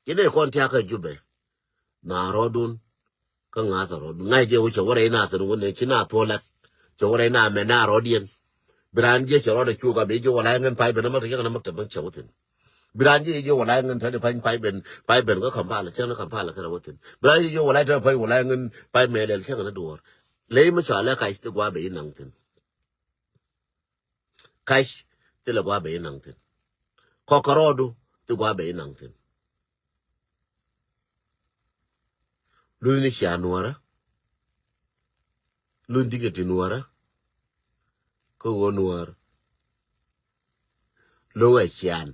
Ci dee kɔn tiakä Jubɛ. Na rɔɔdun. Kä ŋa̱th rɔɔdun ŋa̱c jɛ wä cɛ wä rɛy na thin wä nɛ ci na thuɔ lat. Cɛ wä rɛy na mɛ na rɔɔdiɛn. Bi raan jiɛ cɛ rɔɔdɛ cuɔk a bi jiɛ wä la ŋän pay ben a mak te cɛ ŋän a mak te ben cɛ wä thin. Bi raan jiɛ jiɛ wä la ŋän te pay pay ben pay ben kä Kampala cɛ ŋän Kampala kɛ rɛ wä thin. Bi raan jiɛ jiɛ wä la te pay wä la ŋän pay mɛ lɛl cɛ ŋän a duɔɔr. Ley mi cɔalɛ kac thi gua̱a̱ bɛ yi naŋ thin. Kac thilɛ gua̱a̱ bɛ inaŋ thin. Kɔk kärɔɔdu thi gua̱a̱ bɛ inaŋ thin. Luthni cia nuɔrä. Luthni dignity nuɔrä. Kä ɣöö nuɔr lo̱ ɛ cian.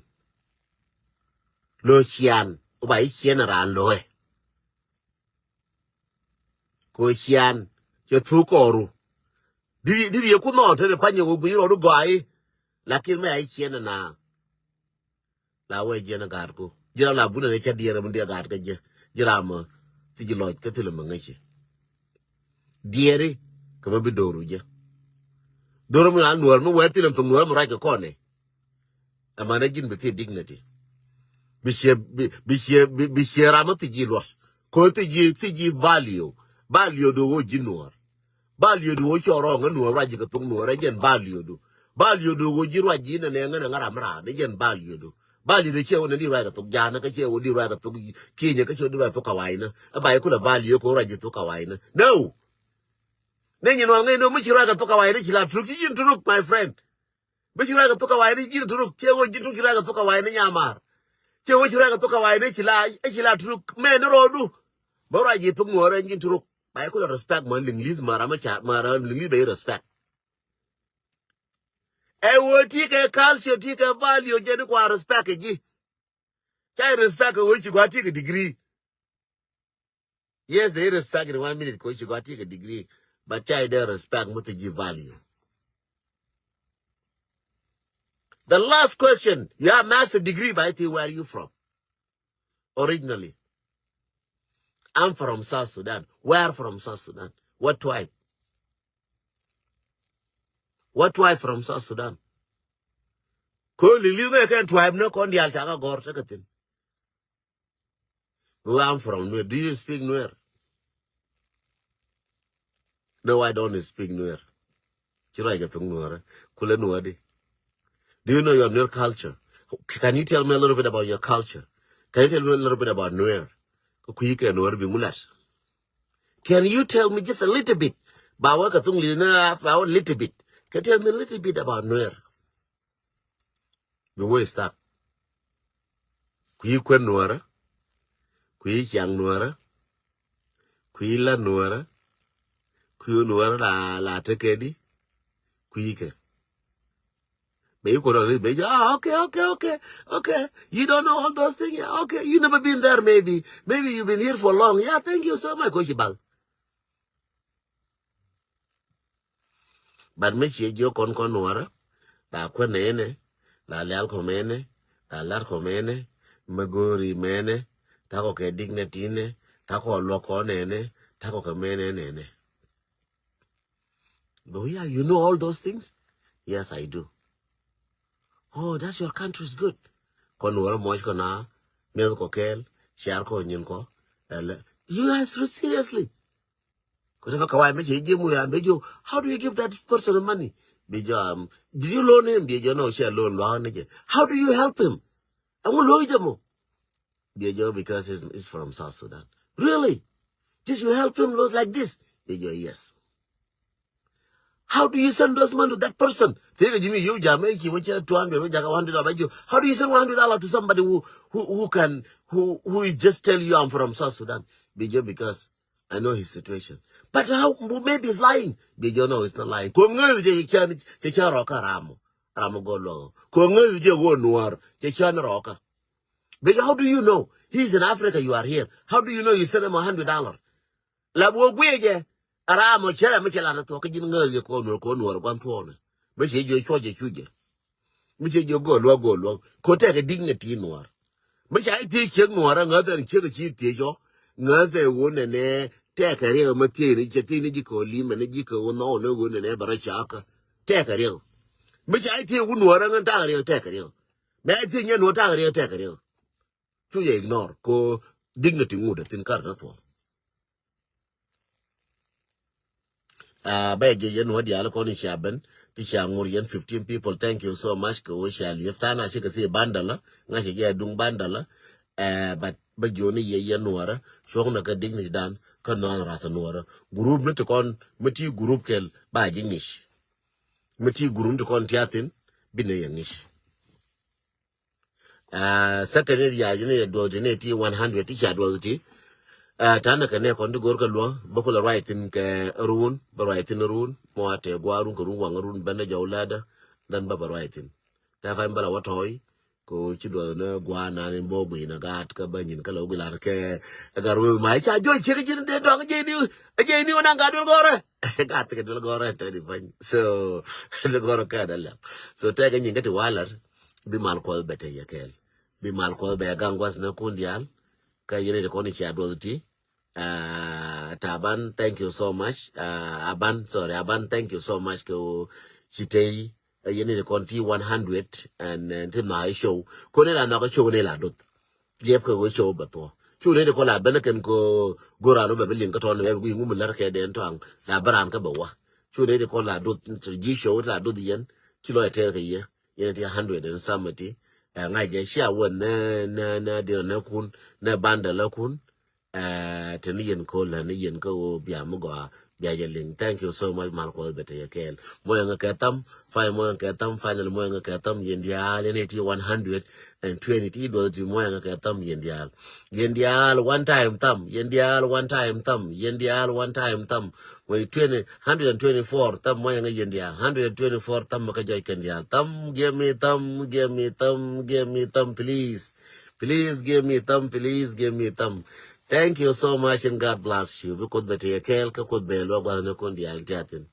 Lo̱ cian wä ba i̱ ciɛn raan lo̱ ɛ. Ko cian cɛ thuk kɔɔru. Diri diri yɛ kun nɔ tɛn panyɛ wä guiy rɔɔdu gɔaa i̱. Lakin mɛ a i̱ ciɛn na. La wee jiɛn a gaat ko ji̱ ram la bunɛ ni cɛ diɛɛr mi diɛ gaat kä jɛ ji̱ ram. Thi ji̱ lɔc kä thilɛ mi ŋäci. Diɛɛri kɛ mi bi do̱ru jɛ. Do̱ru mi a nuɔr mi wee thilɛ mi thok nuɔr mi ruac kɛ kɔnɛ. Ɛmɛnɛ ji̱n bi thi dignity. Bi ciɛ bi bi ciɛ bi bi ciɛ ram mi thi ji̱ luɔt. Ko thi ji̱ thi ji̱ value. Value du wä ji̱ nuɔr. Value du wä cɔɔr rɔɔŋ ŋä nuɔr ruac ji̱ kɛ thok nuɔr ɛ jɛn value du. Value du wä ji̱ ruac ji̱ nɛ nɛ ŋä nɛ ŋä ram ram ɛ jɛn value du. Value du ciɛ wä nɛ di ruac kɛ thok ja̱a̱n kä ciɛ wä di ruac kɛ thok kinyɛ kä ciɛ wä di ruac kɛ thok kawainä. Ɛ ba i̱ kulɛ value kɛ wä ruac ji̱ thok kawainä. No. Nɛ nyin wä ŋäc ni wä mi ci ruac kɛ thok kawainä ci la truk ci ji̱n truk my friend. Bi ci ruac kɛ thok kawainä ji̱n truk ciɛ wä ji̱n truk ci ruac kɛ thok kawainä nyamar. Ciɛ wä ci ruac kɛ thok kawainä ci la ci la truk mɛ ni rɔɔdu. Bä ruac ji̱ thok nuɔrɛ ji̱n truk. Ba i̱ kulɛ respect mɔ liŋ li̱th mara mɛ ca mara liŋ li̱th bɛ i̱ respect. Ɛ ɣöö ti kɛ culture ti kɛ value jɛ ni kua respect kɛ ji̱. Ca i̱ respect kɛ ɣöö ci gɔaa ti kɛ degree. Yes, they respect in one minute kɛ ɣöö ci gɔaa ti kɛ degree. But ca i̱ dee respect mi thi ji̱ value. The last question, you have master degree by the where are you from? Originally. I'm from South Sudan. Where from South Sudan? What tribe? What tribe from South Sudan? Ko liŋ liŋ ɛ kɛn tribe ni kɔn diaal ca kɛ gɔr tekɛ thin. Where I'm from Nuer. Do you speak Nuer? No, I don't speak Nuer. Ci ruac kɛ thok Nuer. Kulɛ Nuer di. Do you know your Nuer culture? Can you tell me a little bit about your culture? Can you tell me a little bit about Nuer? Kä kui̱ kɛ Nuer bi ŋu lat. Can you tell me just a little bit? Ba wä kɛ thok li̱th ni ba wä little bit. Can you tell me a little bit about Nuer? Bi wee start. Kui̱ kuän Nuärä. Kui̱ ciaŋ Nuärä. Kui̱ la Nuärä. Kui̱ Nuärä la la tekɛ di. Kui̱ kɛ. Bɛ yi kuɔn ɔn bɛ yi ah, okay, okay, okay, okay. You don't know all those things. Yeah, okay. You never been there maybe. Maybe you been here for long. Yeah, thank you so much. Ko ci bal. But mi cie jiök kɔn kɔn Nuɔrä, la kuän nɛɛnɛ, la lɛl kɔ mɛnɛ, la lat kɔ mɛnɛ, mi go̱o̱ri mɛnɛ, takɔ kɛ dignity nɛ, Ta̱kɔ luɔk kɔ nɛnɛ, ta̱kɔ kɛ mɛ nɛnɛ. But yeah, you know all those things? Yes, I do. Oh, that's your country is good. Kɔn wä mɔc kɔ na, miɛth kɔ kɛɛl, ciar kɔ nyin kɔ. Ɛlɛ, you guys seriously? Kɔ tɛ fɛ kɛ wai mɛ cɛ jiɛ mu ya mɛ jiɔ, how do you give that person money? Bi jiɔ, um, did you loan him? Bi jiɔ, no, cɛ loan luaŋ ni jɛ. How do you help him? Ɛŋu loan jɛ mo? Bi jiɔ, because he's, he's from South Sudan. Really? Just you help him like this? Bi jiɔ, yes. How do you send those money to that person? Thikɛ ji̱ mi yio̱w jam ɛ ci wä cɛ two hundred wä jaka one hundred dollar bɛ jiɔ. How do you send one hundred dollar to somebody who, who, who can, who, who is just tell you, "I'm from South Sudan"? Bi jiɔ, because I know his situation. But how, maybe he's lying. Bi jiɔ, no, he's not lying. Kɔ ŋäth jɛ cɛ cɛ rɔka ramɔ. Ramɔ gɔ luɔk. Kɔ ŋäth jɛ wä nuɔr cɛ cɛ rɔka. Bi jiɔ, how do you know? He's in Africa, you are here. How do you know you send him a hundred dollar? La buɔ guiɛ jɛ. Ara mɔ cɛrɛ mi cɛ lan thuɔk kä ji̱n ŋäth jɛ kɔ nuɔr kɔ nuɔr guan thuɔnɛ. Mi cɛ jiɔ cuɔ jɛ cu jɛ. Mi cɛ jiɔ gɔɔ luɔk gɔɔ luɔk. Kɔ tɛkɛ dignity nuɔr. Mi ca i̱ thiec ciek nuɔr ɛ ŋäth ɛn ciek ci thiec ɔ. Ŋäth ɛ wun nɛ nɛ tɛkɛ riɛk ma thiec ni cɛ thiec ni ji̱ kɛ wä lim ɛn ji̱ kɛ wä nhɔw ni wun nɛ nɛ bɛ rɔ cakä. Tɛkɛ riɛk. Mi ca i̱ thiec wun nuɔr ɛ ŋän takɛ riɛk tɛkɛ riɛk. Mɛ i̱ thiec nyɛ nuɔr takɛ riɛk tɛkɛ riɛk. Cu yɛ ignore ko dignity ŋut a thin kar na thuɔk. Ah, bɛ jɛ yɛn wä dial kɔn i̱ ca ben ti ca ŋur yɛn fifteen people. Thank you so much kɛ wä ca liep than a cikɛ si bandala ŋa cɛ jɛ duŋ bandala. Eh, but bɛ jioni yɛ yɛn nuɔrä cuɔk na kä dignity dan kä nɔn rasa nuɔrä group ni ti kɔn mi ti group kɛl ba ji̱ ŋic. Mi ti group ni ti kɔn ti a thin bi ni yɛ ŋic. Ah, second ni ya jini ya duɔth ni ti one hundred ti ca duɔth ti. Ah, tana kɛ nɛ kɔn ti gor kɛ luɔ bä kula ruac thin kɛ run bä ruac thin run mɔ a tɛ gua run kɛ run waŋ run bɛn da jaw lada. Then bä bä ruac thin. Tɛ fa in bala wa tɔy ko ci duɔth ni gua na ni bo gui na gat ka bä nyin ka la wi lar kɛ ka run ma ca jɔ cik jini de dɔŋ jini jini na gat duɔl gɔrɛ. Gat kɛ duɔl gɔrɛ tɛ di bany. So duɔl gɔrɛ kɛ da la. So tɛ kɛ nyin ka ti walar. Bi mal kuɔth bɛ te yɛ kɛɛl. Bi mal kuɔth bɛ gaŋ guath ni kun dial. Kä yɛn ri kɔn i̱ cia duɔth ti. Ah, Taban, thank you so much. Ah, Aban, sorry, Aban, thank you so much kɛ wä ci tey. Yɛn ri kɔn ti one hundred and ti na show. Kɔn ni la na ka show ni la duth. Liɛp kɛ wä show bɛ thuɔ. Cu ni ri kɔn la ben kɛn ko goran bɛ bi liŋ kä tɔn bɛ bi ŋum lär kɛ den tɔŋ. La bɛ ran kä bɛ wa. Cu ni ri kɔn la duth ji̱ show la duth yɛn. Ci lɔ tɛth kɛ yɛ. Yɛn ti hundred and something. Ɛ ŋa̱c jɛ cia wä nɛ nɛ nɛ dirɛ nɛ kun nɛ bandɛ lɛ kun. Ɛ tini yɛn ko lɛ ni yɛn kä wä bia mi gɔaa bia jɛ liŋ. Thank you so much mal kuɔth bɛ te yɛ kɛɛl. Mɔ yɛn kɛ tham fine mɔ yɛn kɛ tham final mɔ yɛn kɛ tham yɛn diaal yɛn ti one hundred and twenty ti duɔth ti mɔ yɛn kɛ tham yɛn diaal. Yɛn diaal one time tham yɛn diaal one time tham yɛn diaal one time tham. Wei twenty, hundred and twenty-four tham mɔ yɛn ŋa yɛn diaal hundred and twenty-four tham mɔ kä jɔc kɛn diaal tham give me tham give me tham give me tham please. Please give me tham please give me tham. Thank you so much and God bless you. Bi kuoth bɛ tëë kɛɛl kä kuoth bɛ luɔk gua̱th ni kun diaal ti athin.